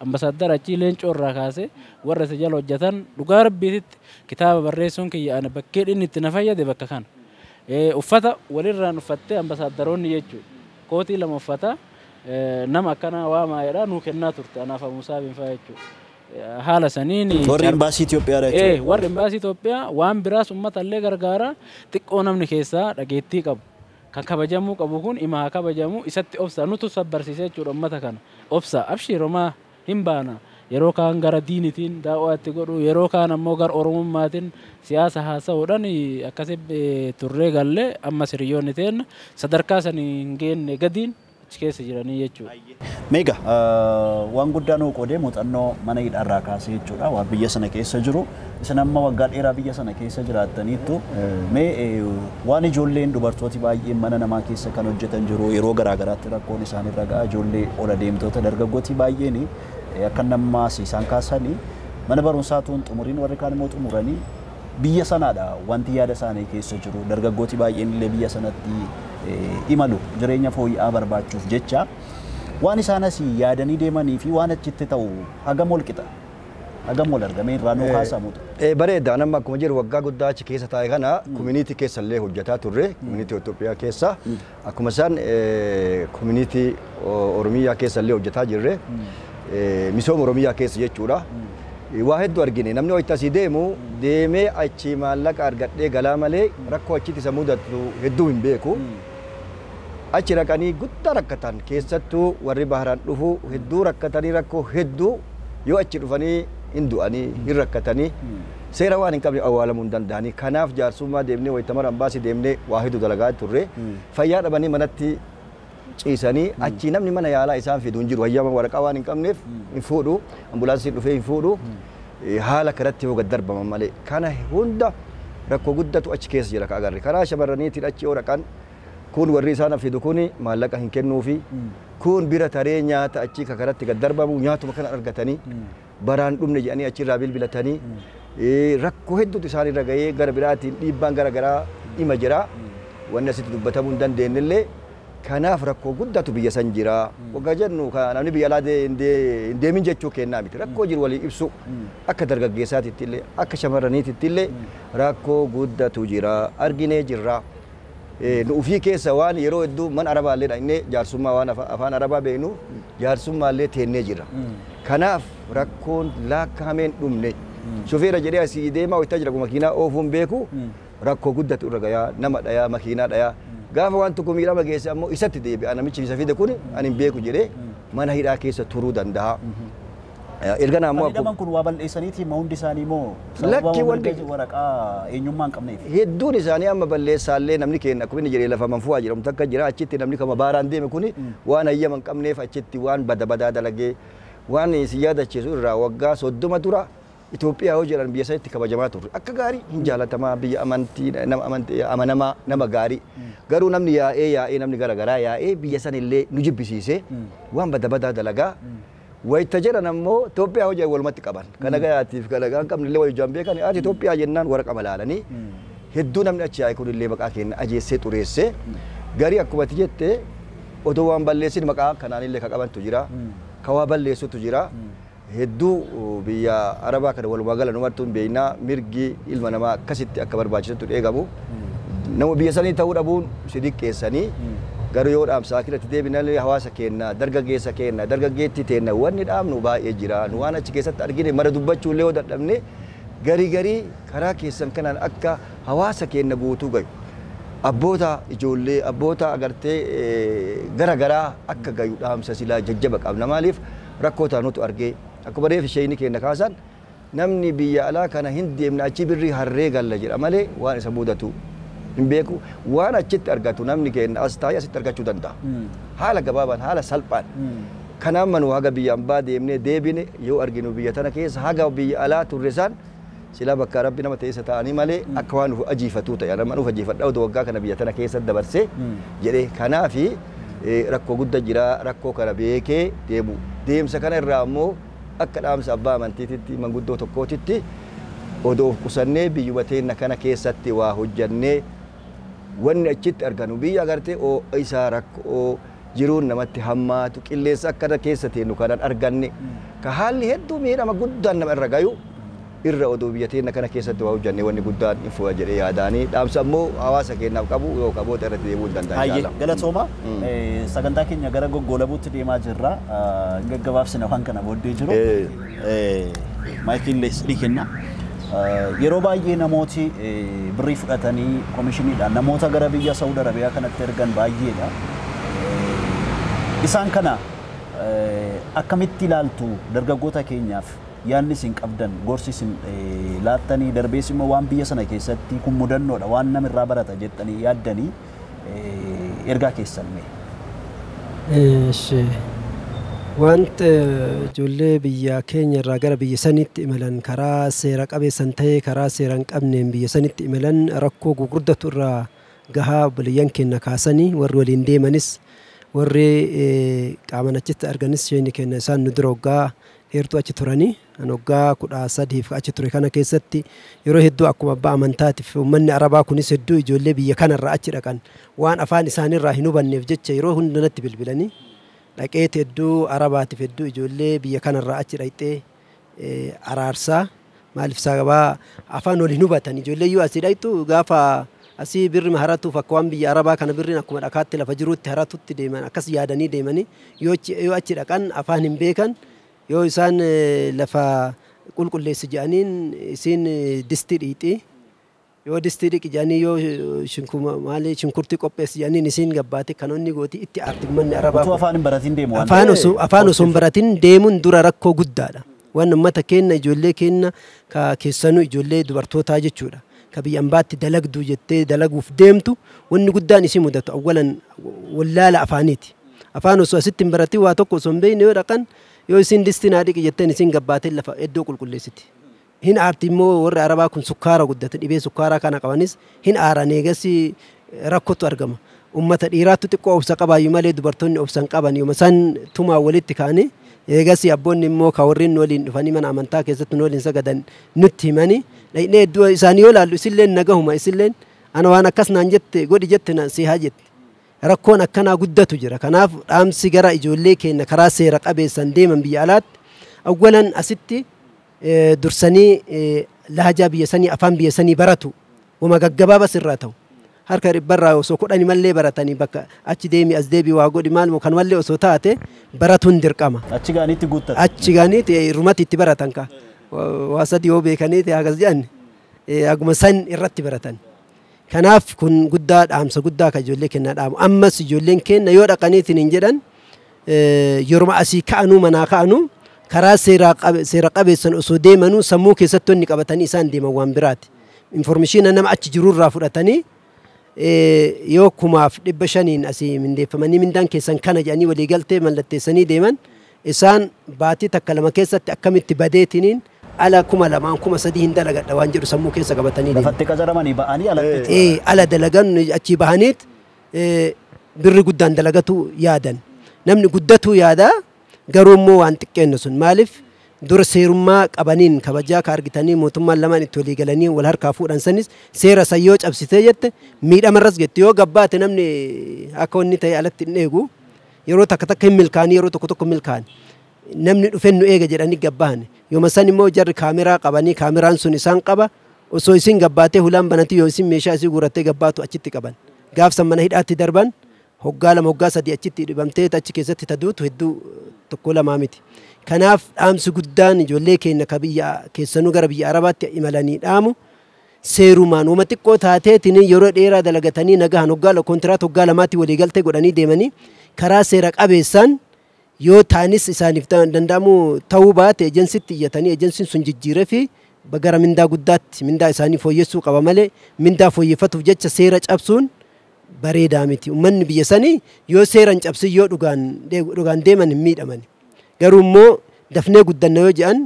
Ambasaaddar achii Leencoo irraa kaasee warra isa jala hojjetan dhugaa Rabbiititti kitaaba barreessuun kiyya ana bakkee inni itti na fayyade bakka kana. Uffata walirraan uffattee ambasaaddoroonni jechuudha. Kootii 2 uffata nama akkana waamaa jedhaa nuu kennaa turte anaaf Musaa bin faa jechuudha. Haala saniin warri imbaasii Itoophiyaadha jechuudha. Warri imbaasii Itoophiyaa waan biraas uummata illee gargaara xiqqoo namni keessaa dhageettii qabu. Kan kabajamuu qabu kun ima haa kabajamu isatti obsa nutu sabbarsiisee jechuudha uummata kana. Obsa abshiiromaa hin baana. Yeroo kaan gara diinitiin daawwaatti godhu yeroo kaan ammoo gara Oromummaatiin siyaasa haasa'uudhaan akkasi turree gallee amma hiriyoonni teenna sadarkaa sanii hin geenne gadiin achi keessa jiranii jechuudha. Meegaa waan guddaa nuu qoodee muuxannoo mana hidhaarraa kaasee jechuudha waan biyya sana keessa jiru isin amma waggaa dheeraa biyya sana keessa jiraattaniittu mee waan ijoolleen dubartooti baay'een mana namaa keessa kan hojjetan jiru yeroo garaa garaatti rakkoon isaanirra ga'a ijoollee ola deemtoota dargaggooti baay'een akka nammaas isaan kaasanii mana barumsaa tuun xumuriin warri kaan immoo xumuranii biyya sanaadha wanti yaada isaanii keessa jiru dargaggooti baay'een illee biyya sanatti imalu jireenya fooyya'aa barbaachuuf jecha waan isaan asii yaadanii deemanii fi waan achitti ta'u hagam wal qixa hagam wal argamee irraa nuu kaasamuudha. Bareeda nama akkuma jiru waggaa guddaa achi keessa taa'e kana koominiitii keessa illee hojjetaa turre koominiitii Itoophiyaa keessa akkuma isaan koominiitii Oromiyaa keessa illee hojjetaa jirre. Misooma Oromiyaa keessa jechuudha. Waa hedduu argine namni wayita asii deemu deemee achi maallaqa argadhee galaa malee rakkoo achitti isa mudatu hedduu hin beeku. Achi raqanii guddaa rakkatan keessattuu warri baharaan dhufu hedduu rakkatanii rakkoo hedduu yoo achi dhufanii hin du'anii hin rakkatanii seera waan hin qabne awwaalamuu hin danda'anii. Kanaaf jaarsummaa deemnee wayita mara ambaasii deemnee waa hedduu dalagaa turre fayyaa dhabanii manatti ciisanii achi namni mana yaalaa isaan fidu hin jiru hayyama waraqaa waan hin qabneef hin fuudhu ambulaansiin dhufee hin fuudhu haala kanatti yoo gad darbaman malee kana hunda rakkoo guddatu achi keessa jira ka agarre karaa shamarraniitiin achi yoo dhaqan kun warri isaan fidu kun maallaqa hin kennuufi kun bira taree nyaata achi ka karatti gad darbamu nyaatuma kana argatanii baraan dhumne jedhanii achirraa bilbilatanii rakkoo hedduutu isaan irra gahee gara biraatiin dhiibbaan gara garaa dhima jira wanni asitti dubbatamuu hin dandeenyellee Kanaaf rakkoo guddatu biyya san jira. Waggaa jennu namni biyya alaa hin deemin jechuu kennaa miti. Rakkoo jiru walii ibsu akka dargaggeessaatitti illee akka shamarraniititti illee rakkoo guddatu jira. Arginee jirra. Nu ofii keessa waan yeroo hedduu mana arabaa illee dhaqnee jaarsummaa waan afaan arabaa beeknu jaarsummaa illee teennee jirra. Kanaaf rakkoon lakkaa'ameen dhumne. Shofeera jedhee asii deemaa hojjetaa jira makiinaa oofuun beeku rakkoo guddatu irra gayaa nama dhayaa makiinaa dhayaa. Gaafa waan tokko miidhama geesse ammoo isatti deebi'a namichi isa fide kun ani hin beeku jedhee mana hidhaa keessa turuu danda'a. Erga ammoo Hidhaman kun waa balleessaniiti ma hundi isaanii moo Lakki wanti waraqaa eenyummaa hin qabneef? Hedduun isaanii amma balleessaallee namni keenya akkuma inni jedhee lafa manfu'aa jedhamu takka jira achitti namni kama baaraan deeme kuni waan hayyama hin qabneef achitti waan bada badaa dalagee waan si yaadachiisu irraa waggaa 30 dura Itoophiyaa yoo jedhan biyya sanitti kabajamaa turre akka gaarii hin jaalatamaa biyya amantii nama amantii amanamaa nama gaarii garuu namni yaa'ee yaa'ee namni garaagaraa yaa'ee biyya sanillee nu jibbisiisee waan bada badaa dalagaa wayita jedhan ammoo Itoophiyaa hojii walumatti qaban kana gayaatiif kana gaan qabne illee wayijaan beekan ati Itoophiyaa jennaan waraqaa malaalanii hedduu namni achi yaa'e kun illee maqaa keenya ajeessee xureessee garii akkuma ati jette otoo waan balleessin maqaa kanaan illee ka qabantu jira ka waa balleessutu jira. Hedduu biyya arabaa kana walumaa gala numartuun beeknaa mirgi ilma namaa akkasitti akka barbaachisutti eegamu. Nama biyya sanii ta'uu dhabuun si diqqeessanii garuu yoo dhaamsa akirratti deebinallee hawaasa keenya dargaggeessa keenya dargaggeetti teenna wanni dhaamnu baay'ee jira. Nu waan achi keessatti argine mara dubbachuu illee yoo dadhabne garii garii karaa keessan kanaan akka hawaasa keenya guutuu gayu. Abboota ijoollee abboota agartee gara garaa akka gayu dhaamsa silaa jajjaba qabna maaliif rakkoo taanutu argee akkuma reef isheen keenya kaasan namni biyya alaa kana hin deemne achi birrii harree galla jedha malee waan isa mudatu hin beeku waan achitti argatu namni keenya as taa'ee asitti argachuu danda'a. Haala gabaabaan haala salphaan. Kanaaf manu haga biyya ambaa deemnee deebine yoo arginu biyya tana keessa haga biyya alaa turre san silaa bakka rabbi nama ta'e isa ta'anii malee akka waan nuuf ajiifatu ta'e nama nuuf ajiifadha odoo waggaa kana biyya tana keessa dabarsee jedhee kanaafi rakkoo guddaa jira rakkoo kana beekee deemu. Deemsa kana irraa ammoo akka dhaamsa abbaa amantiititti manguddoo tokkootitti odoo of qusannee biyyuma teenna kana keessatti waa hojjannee wanni achitti arganu biyya agartee isaa rakkoo jiruun namatti hammaatu qilleensa akkana keessa teennu kanan arganne ka haalli hedduu miidhama guddaan nama irra gayu irra odoo biyya teenna kana keessatti waa hojjannee wanni guddaan hin fu'a jedhee yaadaanii dhaamsa ammoo hawaasa keenyaaf qabu yoo qaboota irratti deemuu hin danda'an. Hayyee galatooma sagantaa keenya gara goggolabuutti deemaa jirra gaggabaabsina waan kana booddee jiru maayikiin ni kenna. Yeroo baay'ee namooti birrii fudhatanii komishiniidhaan namoota gara biyya Saawud Arabiyaa kanatti ergan baay'eedha. Isaan kana akkamitti ilaaltu dargaggoota keenyaaf yaadni isin qabdan gorsi isin laattanii darbees immoo waan biyya sana keessatti kun mudannoodha waan namirraa barata jettanii yaaddanii ergaa keessan mee? Wanta ijoollee biyya keenya irraa gara biyya sanitti imalan karaa seera qabeessan ta'ee karaa seera hin qabneen biyya sanitti imalan rakkoo gurguddatu irraa gahaa obboleeyyan keenya kaasanii warri waliin deemanis warri qaaman achitti arganis isheen keenya isaan nu dura waggaa dheertuu achi turanii an waggaa 13 achi ture kana keessatti yeroo hedduu akkuma abbaa amantaatiif uummanni arabaa kunis hedduu ijoollee biyya kanarraa achi dhaqan waan afaan isaaniirraa hin hubanneef jecha yeroo hundanatti bilbilanii dhaqeet hedduu arabaatiif hedduu ijoollee biyya kanarraa achi dhaqxee araarsaa maaliif sababaa afaan waliin hubatan ijoollee yoo asii dhaqxu gaafa asii birri haratuuf akka waan biyya arabaa kana birriin akkuma dhakaatti lafa jirutti haratutti deeman akkas yaadanii deemanii yoo achi dhaqan afaan hin beekan yoo isaan lafa qulqulleessi jedhaniin isiin distii dhiixii yoo distii dhiqi jedhanii yoo shinkurtii qopheessi jedhaniin isiin gabbaate kanoonni gooti itti aarti manni arabaa. Utuu afaan hin baratin deemu waan Afaan osoo hin baratin deemuun dura rakkoo guddaadha. Waan uummata keenya ijoollee keenya ka keessanuu ijoollee dubartootaa jechuudha. Ka biyya ambaatti dalagduu jettee dalaguuf deemtu wanni guddaan isii mudatu awwalan wallaala afaaniiti. Afaan osoo asitti hin baratin waa tokko osoo hin beekne yoo dhaqan yoo isiin distii naa dhiqi jetteen isiin gabbaatee lafa iddoo qulqulleessiti. Hin aarti immoo warri arabaa kun sukkaara guddate dhibee sukkaaraa kana qabanis hin aaran eegas rakkootu argama. Uummata dhiiraattu xiqqoo obsa qabaayyuu malee dubartoonni obsa hin qaban yooma isaan tumaa walitti ka'anii eegas abboonni immoo ka warreen waliin dhufanii mana amantaa keessatti nu waliin sagadan nutti himanii dhaqnee iddoo isaanii yoo laallu isilleen nagahuma isilleen ana waan akkas naan jette godhi jette na si haa jette. Rakkoon akkanaa guddatu jira. Kanaaf dhaamsi gara ijoollee keenya karaa seera qabeessan deeman biyya alaatti awwalan asitti dursanii lahajaa biyya sanii afaan biyya sanii baratu. Wama gaggabaabas irraa ta'u. Harka dhibbarraa osoo 10 mallee baratanii bakka achi deemi as deebi waa godhi maal kan mallee osoo taate baratuun dirqama. Achi gaaniitti guuttatu. Achi gaaniitti irrumatti itti baratan ka. Waa sadi yoo beekaniiti hagas jedhan haguma san irratti baratan. Kanaaf kun guddaa dhaamsa guddaa ka ijoollee kennaa dhaamu. Ammas ijoolleen kenna yoo dhaqaniitiin hin jedhan yeruma asii ka'anuu manaa ka'anuu karaa seera qabeessan osoo deemanuu sammuu keessatti wanni qabatanii isaan deeman waan biraati. Informeeshinii nama achi jirurraa fudhatanii yoo 1500 asii mindeeffamanii mindaan keessan kana jedhanii walii galtee mallatteessanii deeman isaan baatii takka lama keessatti akkamitti badeetiniin ala 2000 3000 hin dalagadha waan jedhu sammuu keessa qabatanii deeman. Lafatti qacaramanii ba'anii alatti. Ala dalagan achii bahaniit birri guddaan dalagatu yaadan. Namni guddatu yaada garuu immoo waan xiqqeenna sun maaliif dura seerummaa qabaniin kabajaa ka argitanii mootummaan lamaan itti walii galanii wal harkaa fuudhan sanis seera san yoo cabsitee jette miidhamarras jette yoo gabbaate namni akka wanni ta'e alatti hin eegu yeroo takka takka hin milkaanii yeroo tokko tokko milkaani. Namni dhufeen nu eega jedhanii gabbahan yooma san immoo jarri kaameraa qabanii kaameraan sun isaan qaba osoo isin gabbaatee hulaan banatti yoo isin meeshaa isii guurattee gabbaatu achitti qaban gaafsan mana hidhaatti darban hoggaa 2 hoggaa 3 achitti dhibamtee achi keessatti taduutu hedduu tokko lamaa miti. Kanaaf dhaamsi guddaan ijoollee keenya ka biyya keessanuu gara biyya Arabaatti imalanii dhaamu seerumaan wama xiqqoo taateetiin yeroo dheeraa dalagatanii nagahan hoggaa kontiraat hoggaa 2tti walii galtee godhanii deemanii karaa seera qabeessaan yoo taanis isaaniif danda'amu ta'uu baate ejensitti iyyatanii ejensiin sun jijjiiree fi gara mindaa guddaatti mindaa isaanii fooyyessuu qaba malee mindaa fooyyeffatuuf jecha seera cabsuun bareedaa miti. Uummanni biyya sanii yoo seera hin cabsin yoo dhugaan deeman hin miidhaman. Garuu immoo dafnee guddanna yoo jedhan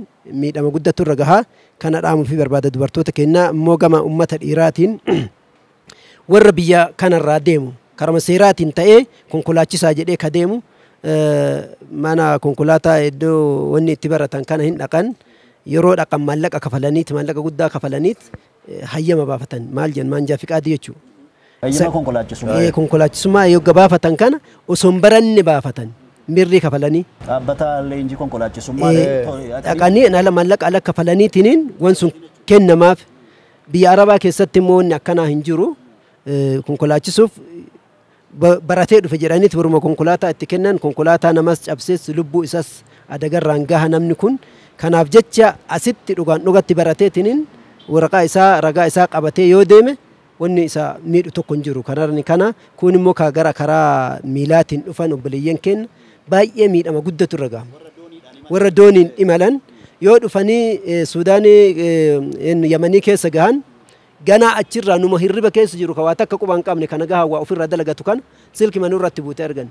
miidhama guddatu irra gahaa. Kana dhaamuu fi barbaada dubartoota kennaa immoo gama uummata dhiiraatiin warra biyya kanarraa deemu karama seeraatiin ta'ee konkolaachisaa jedhee ka deemu mana konkolaataa iddoo wanni itti baratan kana hin dhaqan yeroo dhaqan maallaqa kafalaniit maallaqa guddaa kafalaniit hayyama baafatan maal jennu maanjaa fiqaadii jechuudha. Hayyama konkolaachisummaa. Konkolaachisummaa yoo gabaafatan kana osoo hin baranne baafatan mirri kafalanii. Dhaabbata leenjii konkolaachisummaa. Dhaqanii ala maallaqa ala kafalaniitiin waan sun kennamaaf biyya Arabaa keessatti immoo wanni akkanaa hin jiru konkolaachisuuf baratee dhufe jedhaniit waruma konkolaataa itti kennan konkolaataa namas cabsees lubbuu isas adagarraan gaha namni kun kanaaf jecha asitti dhugaan dhugatti barateetiniin waraqaa isaa ragaa isaa qabatee yoo deeme wanni isa miidhu tokko hin jiru. Kanarni kana kun immoo gara karaa miilaatiin dhufan obboleeyyan keenya baay'ee miidhama guddatu irra gaha. Warra dooniin imalan yoo dhufanii Suudaanii Yamanii keessa gahan ganaa achirraa numa hirriba keessa jiru ka waa takka quba hin qabne kana gahaa waa ofirraa dalagatu kana silki manurratti buutee argan.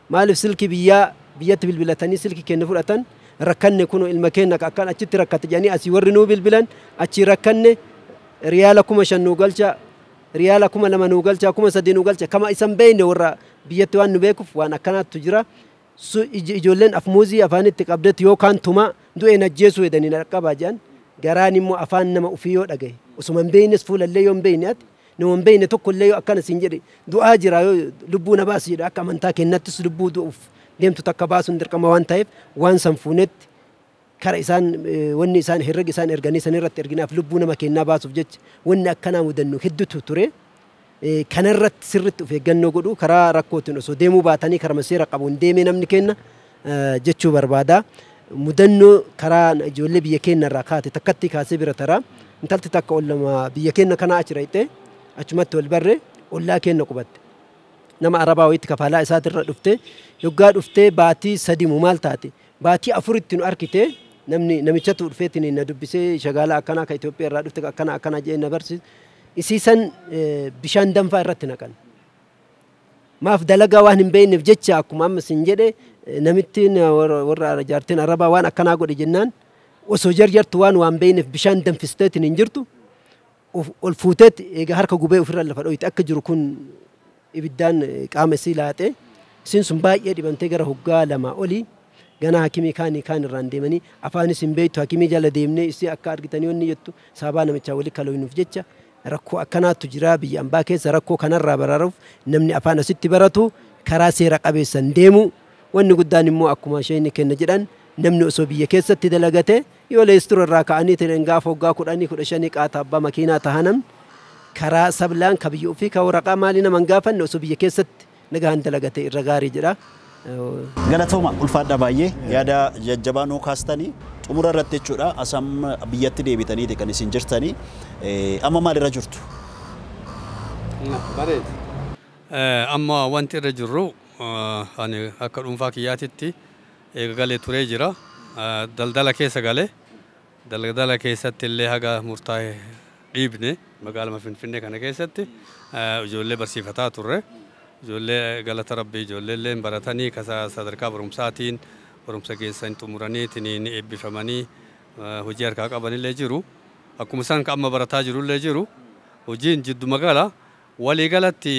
Maaliif silki biyyatti bilbilatanii silki kenna fudhatan rakkanne kun ilma keenya akkaan achitti rakkate jedhanii asii warri nuu bilbilan achii rakkanne riyaala 5000 nuu galcha riyaala 2000 nuu galcha 3000 nuu galcha kama isan beekne warra biyyatti waan nu beekuuf waan akkanaatu jira. Ijoolleen afmuuzii afaanitti qabdetti yookaan tuma du'een ajjeesuu jedhanii dhaqqabaa jedhan garaan immoo afaan nama ofii yoo dhagaye osuma hin beeknes fuulallee yoo hin beekne ati nama hin beekne tokkollee yoo akkana siin jedhe du'aa jira yoo lubbuu na baasi jedhe akka amantaa kennattis lubbuu du'uuf deemtu takka baasuun dirqama waan ta'eef waan san fuunetti kara isaan wanni isaan herrega isaan erganii san irratti erginaaf lubbuu nama kennaa baasuuf jecha wanni akkanaa mudannu hedduutu ture. Kanarratti sirriitti of eeggannoo godhu karaa rakkootiin osoo deemuu baatanii karama seera qabuun deemee namni kenna jechuu barbaada. Mudannoo karaa ijoollee biyya keenya irraa kaate takkatti kaasee bira taraa intalti takka ollama biyya keenya kanaa achi rayxee achumatti wal barree ollaa keenya qubatte. Nama Arabaa wayiitti kafalaa isaatirra dhufte yoggaa dhuftee baatii 3 mu maal taate baatii 4tti nu arkite namni namichatu dhufeetiin na dubbisee shagaalaa akkanaa ka Itoophiyaa irraa dhufte akkana akkana jedhee na barsiise. Isiisan bishaan danfaa irratti naqan. Maaf dalagaa waan hin beekneef jecha akkuma amma sin jedhe namittiin warra jaartiin Arabaa waan akkanaa godhe jennaan osoo jarjartu waan beekneef bishaan danfisteetiin hin jirtu ol fuuteet egaa harka gubee ofirra lafa dhoyite akka jiru kun ibiddaan qaama isii laaxee isiin sun baay'ee dhibamtee gara hoggaa 2 olii ganaa hakimii kaanii kaan irraan deemanii afaanis hin beektu hakimii jala deemnee isii akka argitanii wanni jettu saabaa namichaa walii kalooyinuuf jecha Rakkoo akkanaatu jira biyya ambaa keessa. Rakkoo kanarraa baraaruuf namni afaan asitti baratu karaa seera qabeessan deemu. Wanni guddaan immoo akkuma isheen kenna jedhan, namni osoo biyya keessatti dalagate, yoo leestura irraa ka'anii ta'an gaafa waggaa 10 15 qaata abbaa makiinaa tahanam karaa sablaan ka biyya ofii ka waraqaa maalii nama hin gaafanne osoo biyya keessatti nagaan dalagate irra gaarii jedha. Galatooma, ulfaadha, baay'ee yaada jajjabaa nuu kaastanii. Xumura irratti jechuudha, asam biyyatti deebitaniiti kan isin jirtanii, amma maalirra jirtu? Amma wanti irra jirru, ani akka dhuunfaa kiyyaatitti eega galee turee jira. Daldala keessa galee, daldala keessatti illee haga murtaa'e dhiibne. Magaalama Finfinnee kana keessatti ijoollee barsiifataa turre. Ijoollee, galata Rabbii, ijoollee illee baratanii kasa sadarkaa barumsaatiin barumsa keessan xumuranii ni eebbifamanii hojii harkaa qabanillee jiru. Akkuma isaan ka amma barataa jirullee jiru. Hojiin jiddu magaalaa waliigalatti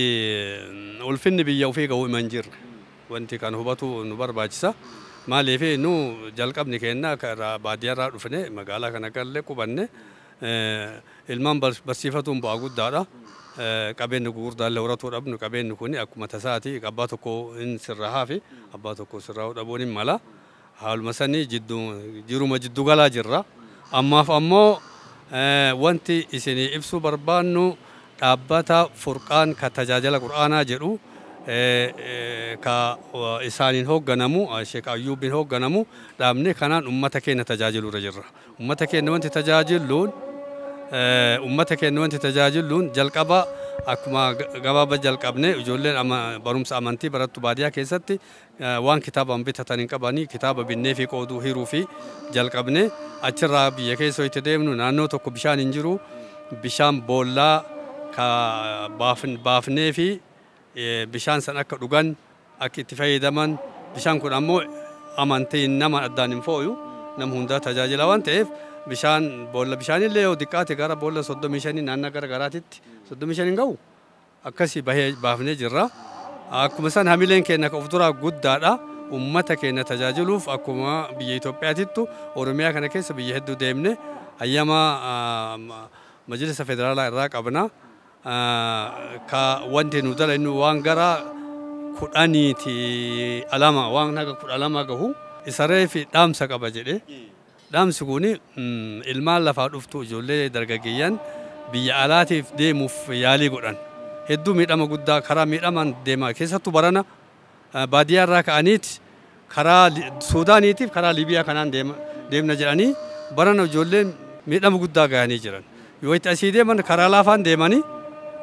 ulfinni biyya ofii ga'uu hima hin jirre. Wanti kan hubatu nu barbaachisa. Maaliif, nu jalqabni keenya irraa baadiyyaarraa dhufne, magaalaa kana galle, qubanne. Ilmaan barsiifatuun bu'aa guddaadha. Qabeenyi gurguddaallee horatuu dhabnu, qabeenyi kun akkuma tasaati, abbaa tokko hin sirraa fi abbaa tokko sirraa dhabuun hin mala. Haaluma sanii jidduu jiruma jiddu galaa jirra. Ammaaf ammoo wanti isinii ibsuu barbaannu, dhaabbata Furqaan ka tajaajila Qur'aanaa jedhu ka isaaniin hoogganamu, Sheek Ayyuubiin hoogganamu, dhaabne kanaan ummata keenya tajaajiluu irra jirra. Ummata keenya wanti tajaajiluun jalqaba akkuma gabaaba jalqabne, ijoolleen barumsa amantii barattu baadiyyaa keessatti waan kitaabaan bitatan hin qabanii, kitaaba binnee fi qooduu hiruu fi jalqabne. Achirraa biyya keessa itti deemnu, naannoo tokko bishaan hin jiru, bishaan boollaa ka baafnee fi bishaan san akka dhugan, akka itti fayyadaman. Bishaan kun ammoo amantiin nama addaan hin fooyu, nama hundaa tajaajila waan ta'eef, bishaan boolla bishaanillee yoo xiqqaate gara boolla 35 naannoo gara garaatitti 35 hin ga'u akkasii bahee baafnee jirra. Akkuma san hamileen keenya of duraa guddaadha. Ummata keenya tajaajiluuf akkuma biyya Itoophiyaatittu Oromiyaa kana keessa biyya hedduu deemne, hayyama majlisa federaalaa irraa qabna. Ka wanti nu dalagnu waan gara 10ti alama, waan haga 12 gahu. Isaree fi dhaamsa qaba jedhe. Dhaamsi kun ilmaan lafaa dhuftu, ijoollee dargaggeeyyan biyya alaatiif deemuuf yaalii godhan. Hedduu miidhama guddaa karaa miidhaman deema, keessattuu barana baadiyyaa irraa ka'aniiti karaa Suudaaniitiif karaa Liibiyaa kanaan deemna jedhanii barana ijoolleen miidhama guddaa gahanii jiran. Yoo itti asii deeman karaa laafaan deemanii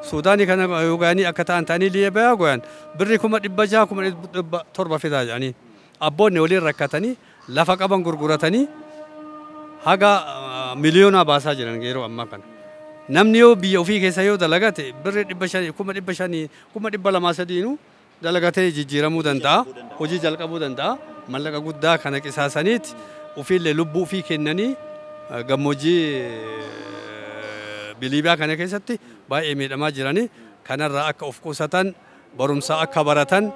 Suudaanii kana yoo gahanii akka ta'an ta'anii Liibiyaa goyan birri 600,000, 700,000 fidaa jedhanii, abboonni waliin rakkatanii lafa qaban gurguratanii haga miliyoonaa baasaa jiran yeroo ammaa kana. Namni yoo biyya ofii keessa yoo dalagate birri 500, 500,000, 200,000 sadiinuu dalagatee jijjiiramuu danda'a. Hojii jalqabuu danda'a. Mallaqa guddaa kana qisaasaniiti ofiillee lubbuu ofii kennanii gammoojjii Liibiyaa kana keessatti baay'ee miidhamaa jiranii. Kanarraa akka of qusatan, barumsa akka baratan.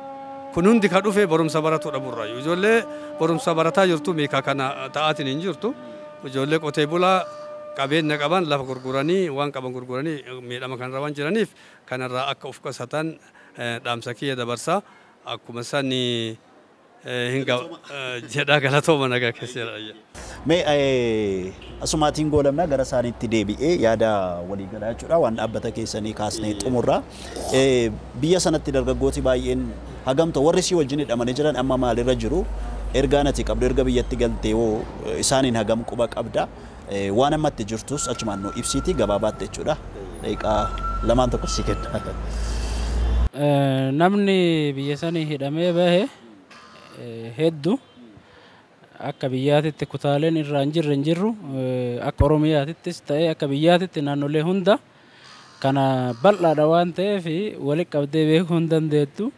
Kun hundi ka dhufe barumsa baratuu dhaburraa. Ijoollee barumsa barataa jirtu meeqa kana ta'aatiin hin jirtu. Ijoollee qotee bulaa qabeenya qaban lafa gurguranii, waan qaban gurguranii miidhama kanarra waan jiraniif, kanarraa akka of qusatan dhaamsa kiyya dabarsaa. Akkuma sani hin jedhaa, galatooma, nagaa keessa jedha. Mee asumaatiin goolamna, gara isaaniitti deebi'ee yaada waliigalaa jechuudha waan dhaabbata keessanii kaasnee xumurra. Biyya sanatti dargaggooti baay'een hagamta warri sii wajjin hidhamanii jiran amma maalirra jiru? Ergaa nati qabdu, erga biyyatti galtee hoo isaaniin hagam quba qabda? Waan ammatti jirtus achumaan nu ibsiiti gabaabaatti jechuudha. Daqiiqaa lamaan tokko sii kenna. Namni biyya sanii hidhamee bahe hedduu. Akka biyyaatitti kutaaleen irraa hin jirre hin jirru. Akka Oromiyaatittis ta'ee akka biyyaatitti naannolee hunda kana bal'aadha waan ta'eef walitti qabdee beekuu hin dandeettu.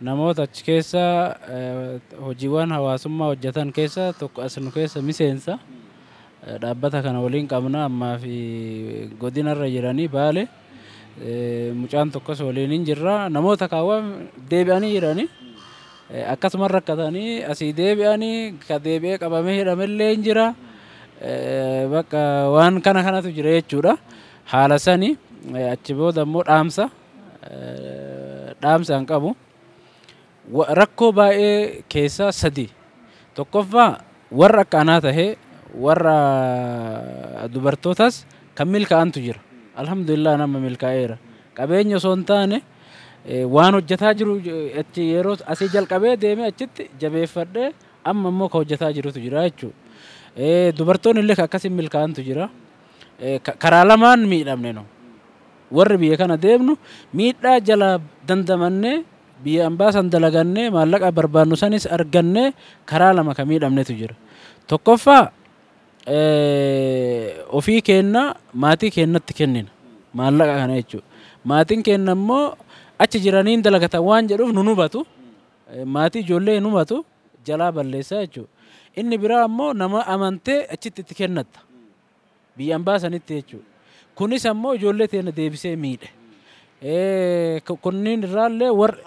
Namoota achi keessa hojiiwwan hawaasummaa hojjetan keessa tokko as nu keessa miseensa dhaabbata kana waliin qabna ammaa fi godinarra jiranii Baale mucaan tokkos waliin hin jirra. Namoota kaawwan deebi'anii jiranii akkasuma rakkatanii asii deebi'anii, ka deebi'ee qabamee hidhamellee hin jira. Bakka waan kana kanatu jira jechuudha. Haala sani Achi booda immoo dhaamsa hin qabu. Rakkoo baay'ee keessaa sadi. Tokkoffaa warra akka anaa tahee warra dubartootas kan milkaa'antu jira. Alhamdulillah nama milkaa'eera. Qabeenya osoo hin taane waan hojjetaa jiru achi yeroo asii jalqabee deemee achitti jabeeffadhee amma immoo ka hojjetaa jirutu jira jechuudha. Dubartoonni illee akkasiin milkaa'antu jira. Karaa lamaan miidhamne nu. Warri biyya kana deemnu miidhaa jala dandamannee biyya ambaa san dalagannee maallaqa barbaannu sanis argannee karaa lama ka miidhamnetu jira. Tokkoffaa ofii keenna maatii keennatti kennina maallaqa kana jechuudha. Maatiin keenna immoo achi jiraniin dalagatan waan jedhuuf nu hubatu. Maatii ijoollee hin hubatu jalaa balleessaa jechuudha. Inni biraa immoo nama amantee achitti itti kennatta. Biyya ambaa sanitti jechuudha. Kunis ammoo ijoollee teenya deebisee miidhe. Kunniin irraallee warra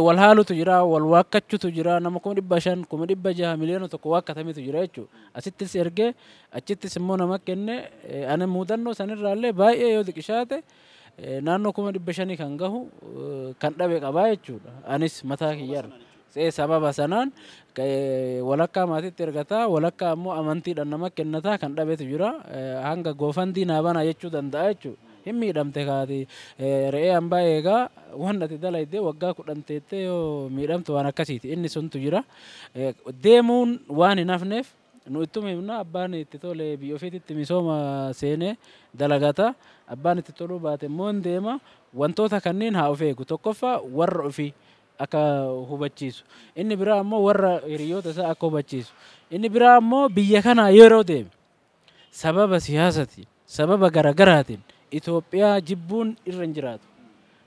wal haalutu jira, wal waakkachutu jira, nama 500,000, 600,000, 1,000,000 waakkatametu jira jechuudha. Asittis ergee achittis immoo nama kenne ani muudannoo sanirraallee baay'ee yoo xiqishaate naannoo 500,000 kan gahu kan dhabe qabaa jechuudha. Anis mataa kiyyarra. Sababa sanaan walakkaa maatiitti ergataa, walakkaa ammoo amantiidhaan nama kennataa kan dhabetu jira. Hanga goofandii naa banaa jechuu danda'a jechuudha. Hin miidhamte kaati re'ee hambaa eegaa waan ati dalayde waggaa 10 teettee yoo miidhamtu waan akkasiiti. Inni suntu jira. Deemuun waan hin hafneef nu ittuma himna abbaan itti tole biyya ofiitti misooma seenee dalagata. Abbaan itti toluu baate immoo hin deema. Wantoota kanneen haa of eegu. Tokkoffaa warra ofii akka hubachiisu. Inni biraa ammoo warra hiriyoota isaa akka hubachiisu. Inni biraa ammoo biyya kana yeroo deeme sababa siyaasatiin, sababa garagaraatiin Itoophiyaa jibbuun irra hin jiraatu.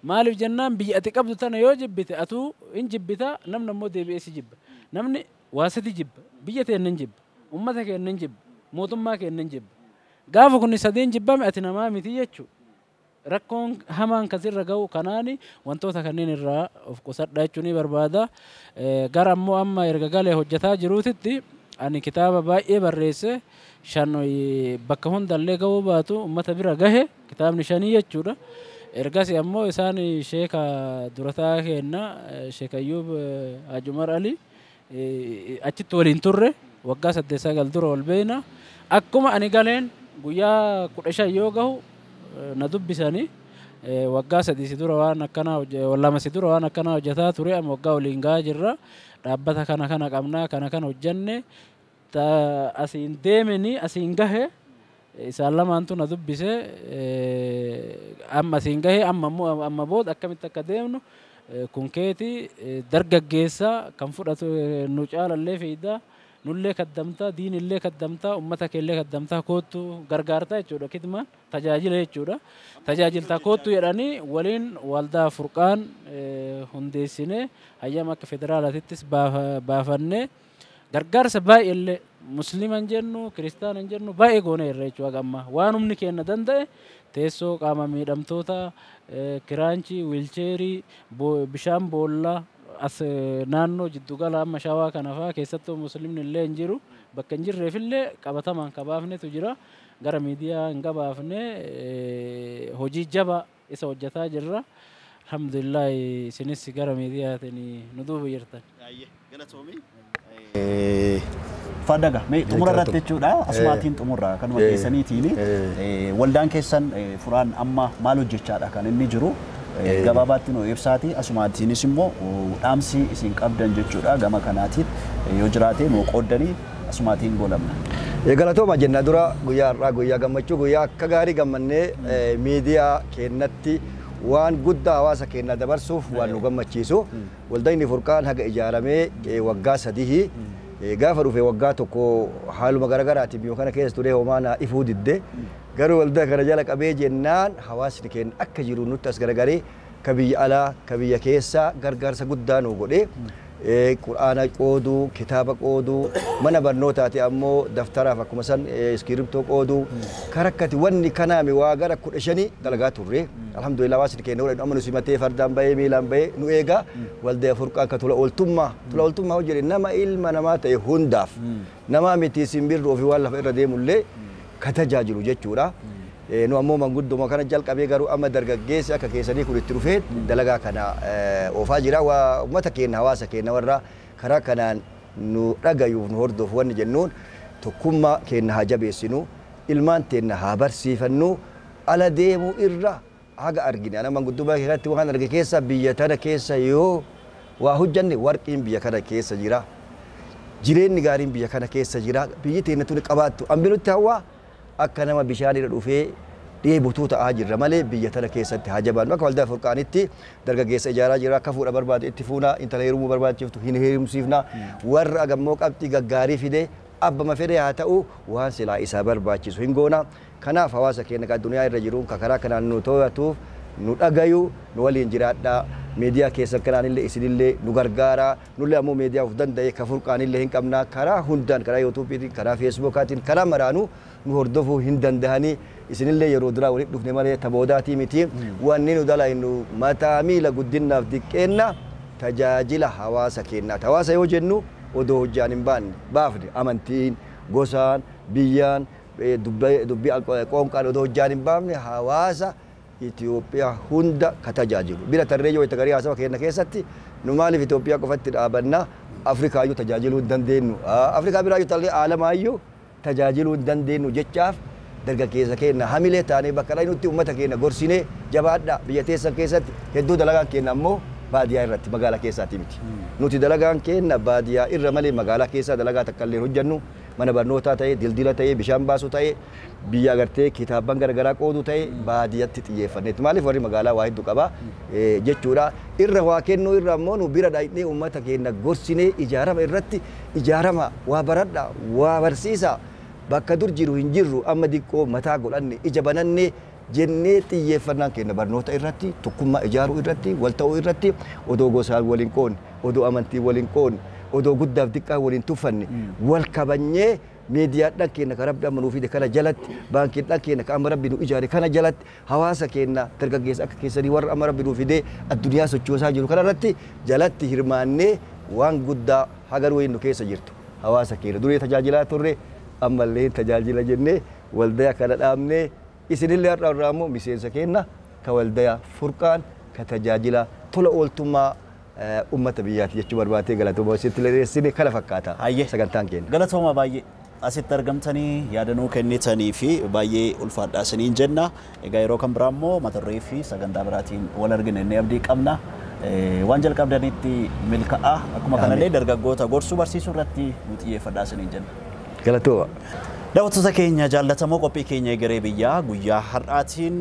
Maaliif jennaan biyya ati qabdu tana yoo jibbite atuu hin jibbita, namni ammoo deebi'ee si jibba. Namni waa sadi jibba, biyya teenna hin jibba, uummata keenna hin jibba, mootummaa keenna hin jibba. Gaafa kun sadeen jibbame ati namaa miti jechuudha. Rakkoon hamaan kasirra gahu kanaani wantoota kanneen irraa of qusadha jechuun ni barbaada. Gara ammoo amma erga galee hojjetaa jiruutitti ani kitaaba baay'ee barreesse 5 bakka hundallee gahuu baatu uummata bira gahe kitaabni 5 jechuudha. Ergasii ammoo isaan sheeka durataa keenna Sheek Ayyuub Haji Umar Ali achitti waliin turre waggaa 8-9 dura wal beekna. Akkuma ani galeen guyyaa 15 yoo gahu na dubbisanii waggaa 3 si dura waan akkanaa 2 si dura waan akkanaa hojjetaa ture amma waggaa waliin gahaa jirra. Dhaabbata kana kana qabnaa kana kana hojjenne asiin deemanii asiin gahe isaan lamaantu na dubbise amma asiin gahe amma immoo amma booda akkamitti akka deemnu kun keeti dargaggeessa kan fudhatu nu caalallee fiidaa nullee kaddamtaa diinillee kaddamtaa uummata keellee kaddamtaa koottu gargaartaa jechuudha. Kitmaan tajaajila jechuudha. Tajaajiltaa koottu jedhanii waliin waldaa Furqaan hundeessinee hayyama akka federaalaatittis baafannee gargaarsa baay'eellee musliima hin jennu kiristaana hin jennu baay'ee goone irra jechuudha. Amma waan humni keenya danda'e teessoo qaama miidhamtoota kiraanchii wiilcheerii bishaan boollaa as naannoo jiddugala amma shawaa kana fa'aa keessattuu muslimni illee hin jiru bakka hin jirreefillee qabatamaan kabaafnetu jira. Gara miidiyaa hin gabaafne hojii jabaa isa hojjetaa jirra. Alhamdulillah isinis gara miidiyaatiin nu duuba jirtan. Galatoomii. Fadaga mee xumura irratti jechuudha asumaatiin xumurra kanuma keessaniitiin waldaan keessan Furaan amma maal hojjechaadha kan inni jiru gabaabaatti nu ibsaati asumaatiinis immoo dhaamsi isin qabdan jechuudha gama kanaatiin yoo jiraate nu qooddanii asumaatiin goolabna. Galatooma jenna dura guyyaa har'aa guyyaa gammachuu guyyaa akka gaarii gammannee miidiyaa keenyatti waan guddaa hawaasa keenya dabarsuuf waan nu gammachiisu waldaan Furqaan haga ijaaramee waggaa 3 gaafa dhufe waggaa 1 haaluma garaagaraatiin biyya kana keessa ture homaa naa ifuu didde garuu waldaa kana jala qabee jennaan hawaasni keenya akka jiru nutti as garagaree ka biyya alaa ka biyya keessaa gargaarsa guddaa nu godhe quraana qooduu kitaaba qooduu mana barnootaati ammoo daftaraaf akkuma san iskiriptoo qooduu karakkati wanni kanaami waa gara 15 dalagaa turre alhamdulillah hawaasni keenya godhe amma nu simatee fardaan bahee miilaan bahee nu eega waldaa Furqaan ka tola ooltummaa hojjedhe nama ilma namaa ta'e hundaaf nama miti simbirroo fi waan lafa irra deemullee ka tajaajilu jechuudha. Nu ammoo mangudduma kana jalqabee garuu amma dargaggeessi akka keessanii kun itti dhufee dalagaa kana oofaa jira. Waa uummata keenya hawaasa keenya warra karaa kanaan nu dhagayuuf nu hordofu wanni jennuun tokkummaa keenya haa jabeessinu, ilmaan teenya haa barsiifannu, ala deemuu irra haga argine. Ana manguddummaa keessatti waan arge keessa biyya tana keessa yoo waa hojjanne warqiin biyya kana keessa jira. Jireenyi gaariin biyya kana keessa jira. Biyyi teenya tuni qabaattu. Ambinutti hawaa akka nama bishaan irra dhufee dheebotuu ta'aa jirra malee biyya tana keessatti haa jabaannu. Akka waldaa Furqaanitti dargaggeessa ijaaraa jira. Akka fuudha barbaadu itti fuuna, intala heerumuu barbaachiftu hin heerumsiifna. Warra agammoo qabxii gaggaarii fide abbama fedhe haa ta'u waan silaa isaa barbaachisu hin goona. Kanaaf hawaasa keenya kan addunyaa irra jiru kan karaa kanaan nu to'atuuf nu dhagayu nu waliin jiraadhaa. Miidiyaa keessan kanaanillee isinillee nu gargaara. Nullee ammoo miidiyaa of danda'e ka Furqaanillee hin qabna. Karaa hundaan karaa yuutuubiitiin karaa feesbuukaatiin karaa maraanuu nu hordofuu hin danda'anii. Isinillee yeroo duraa walitti dhufne malee taboodaatii miti. Wanni nu dalaynu mataa miila guddinnaaf diqqeenna tajaajila hawaasa keenyaati. Hawaasa yoo jennu odoo hojjaan hin baanne baafne amantiin, gosaan, biyyaan, dubbii qoonqaan odoo hojjaan hin baafne hawaasa Itoophiyaa hunda ka tajaajilu. Bira tarree yoo itti garii haasawa keenya keessatti nu maaliif Itoophiyaa qofatti dhaabanna Afrikaayyuu tajaajiluu hin dandeenyu. Afrikaa biraayyuu tallee aalamaayyuu tajaajiluu hin dandeenyu jechaaf dargaggeessa keenya hamilee taanee bakka dhaynutti uummata keenya gorsinee jabaadha biyya teessan keessatti hedduu dalagaan keenya ammoo baadiyyaa irratti magaalaa keessaati miti. Nuti dalagaan keenya baadiyyaa irra malee magaalaa keessaa dalagaa takka illee hojjennu mana barnootaa ta'ee dildila ta'ee bishaan baasuu ta'ee biyya agartee kitaabban garaagaraa qooduu ta'ee baadiyyatti xiyyeeffanneeti. Maaliif warri magaalaa waa hedduu qaba jechuudha. Irra waa kennuu irra ammoo nu bira dhaqnee uummata keenya gorsinee ijaarama irratti ijaarama waa baradha waa barsiisa bakka dur jiru hin jirru amma diqqoo mataa godhanne ija banannee jennee xiyyeeffannaan keenya barnoota irratti tokkummaa ijaaruu irratti wal ta'uu irratti odoo gosaan waliin qoonne odoo amantii waliin qoonne odoo guddaaf diqqaa waliin tuffanne wal kabanyee miidiyaadhaan keenya kan rabbi amma nuu fide kana jalatti baankiidhaan keenya kan amma rabbi nu ijaare kana jalatti hawaasa keenya dargaggeessa akka keessanii warra amma rabbi nuu fide addunyaa sochoosaa jiru kana irratti jalatti hirmaannee waan guddaa hagaruu nu keessa jirtu hawaasa keenya durii tajaajilaa turre ammallee tajaajila jennee waldaa kana dhaabnee isinillee har'a irraa immoo miseensa keenya ka waldaa Furqaan ka tajaajila tola ooltummaa uummata biyyaati jechuu barbaadee galatooma isitti leessine kana fakkaata sagantaan keenya. Galatooma baay'ee asitti argamtanii yaadanuu kennitanii fi baay'ee ulfaadhaa isiniin jenna. Egaa yeroo kan biraa immoo mata duree fi sagantaa biraatiin wal argina inni abdii qabna. Waan jalqabdanitti milkaa'aa akkuma kanallee dargaggoota gorsuu barsiisuu irratti nu xiyyeeffadhaa isiniin jenna. Galatooma. Daawwattoota keenya jaallatamoo qophii keenya egeree biyyaa guyyaa har'aatiin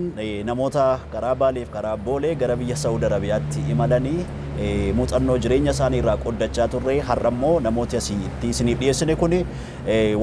namoota karaa Baaleef karaa Boolee gara biyya Saawud Arabiyaatti imalanii muuxannoo jireenya isaanii irraa qooddachaa turre har'ammoo namooti asitti isiniif dhiyeessine kun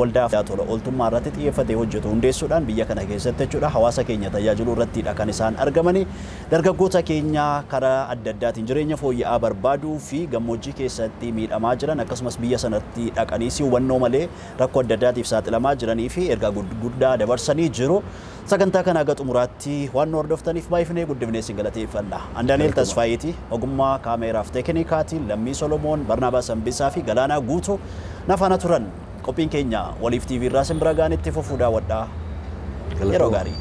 waldaa tola ooltummaa irratti xiyyeeffatee hojjetu hundeessuudhaan biyya kana keessatti jechuudha hawaasa keenya tajaajiluu irrattidha kan isaan argamani. Dargaggoota keenya karaa adda addaatiin jireenya fooyya'aa barbaaduu fi gammoojjii keessatti miidhamaa jiran akkasumas biyya sanatti dhaqaniis hubannoo malee rakkoo adda addaatiif saaxilamaa jiranii fi ergaa guddaa dabarsanii jiru. Sagantaa kana haga xumuraatti waan nu hordoftaniif baay'ifnee guddifnee isin galateeffanna. Andaaneel Tasfaayitii ogummaa kaameeraaf teeknikaatiin Lammii Solomoon, Barnaabaas Hambisaa fi Galaanaa Guutuu nafaana turan. Qophiin keenya Waliif TV irraa isin bira gaanitti fufuu daawwadhaa. Yeroo gaarii.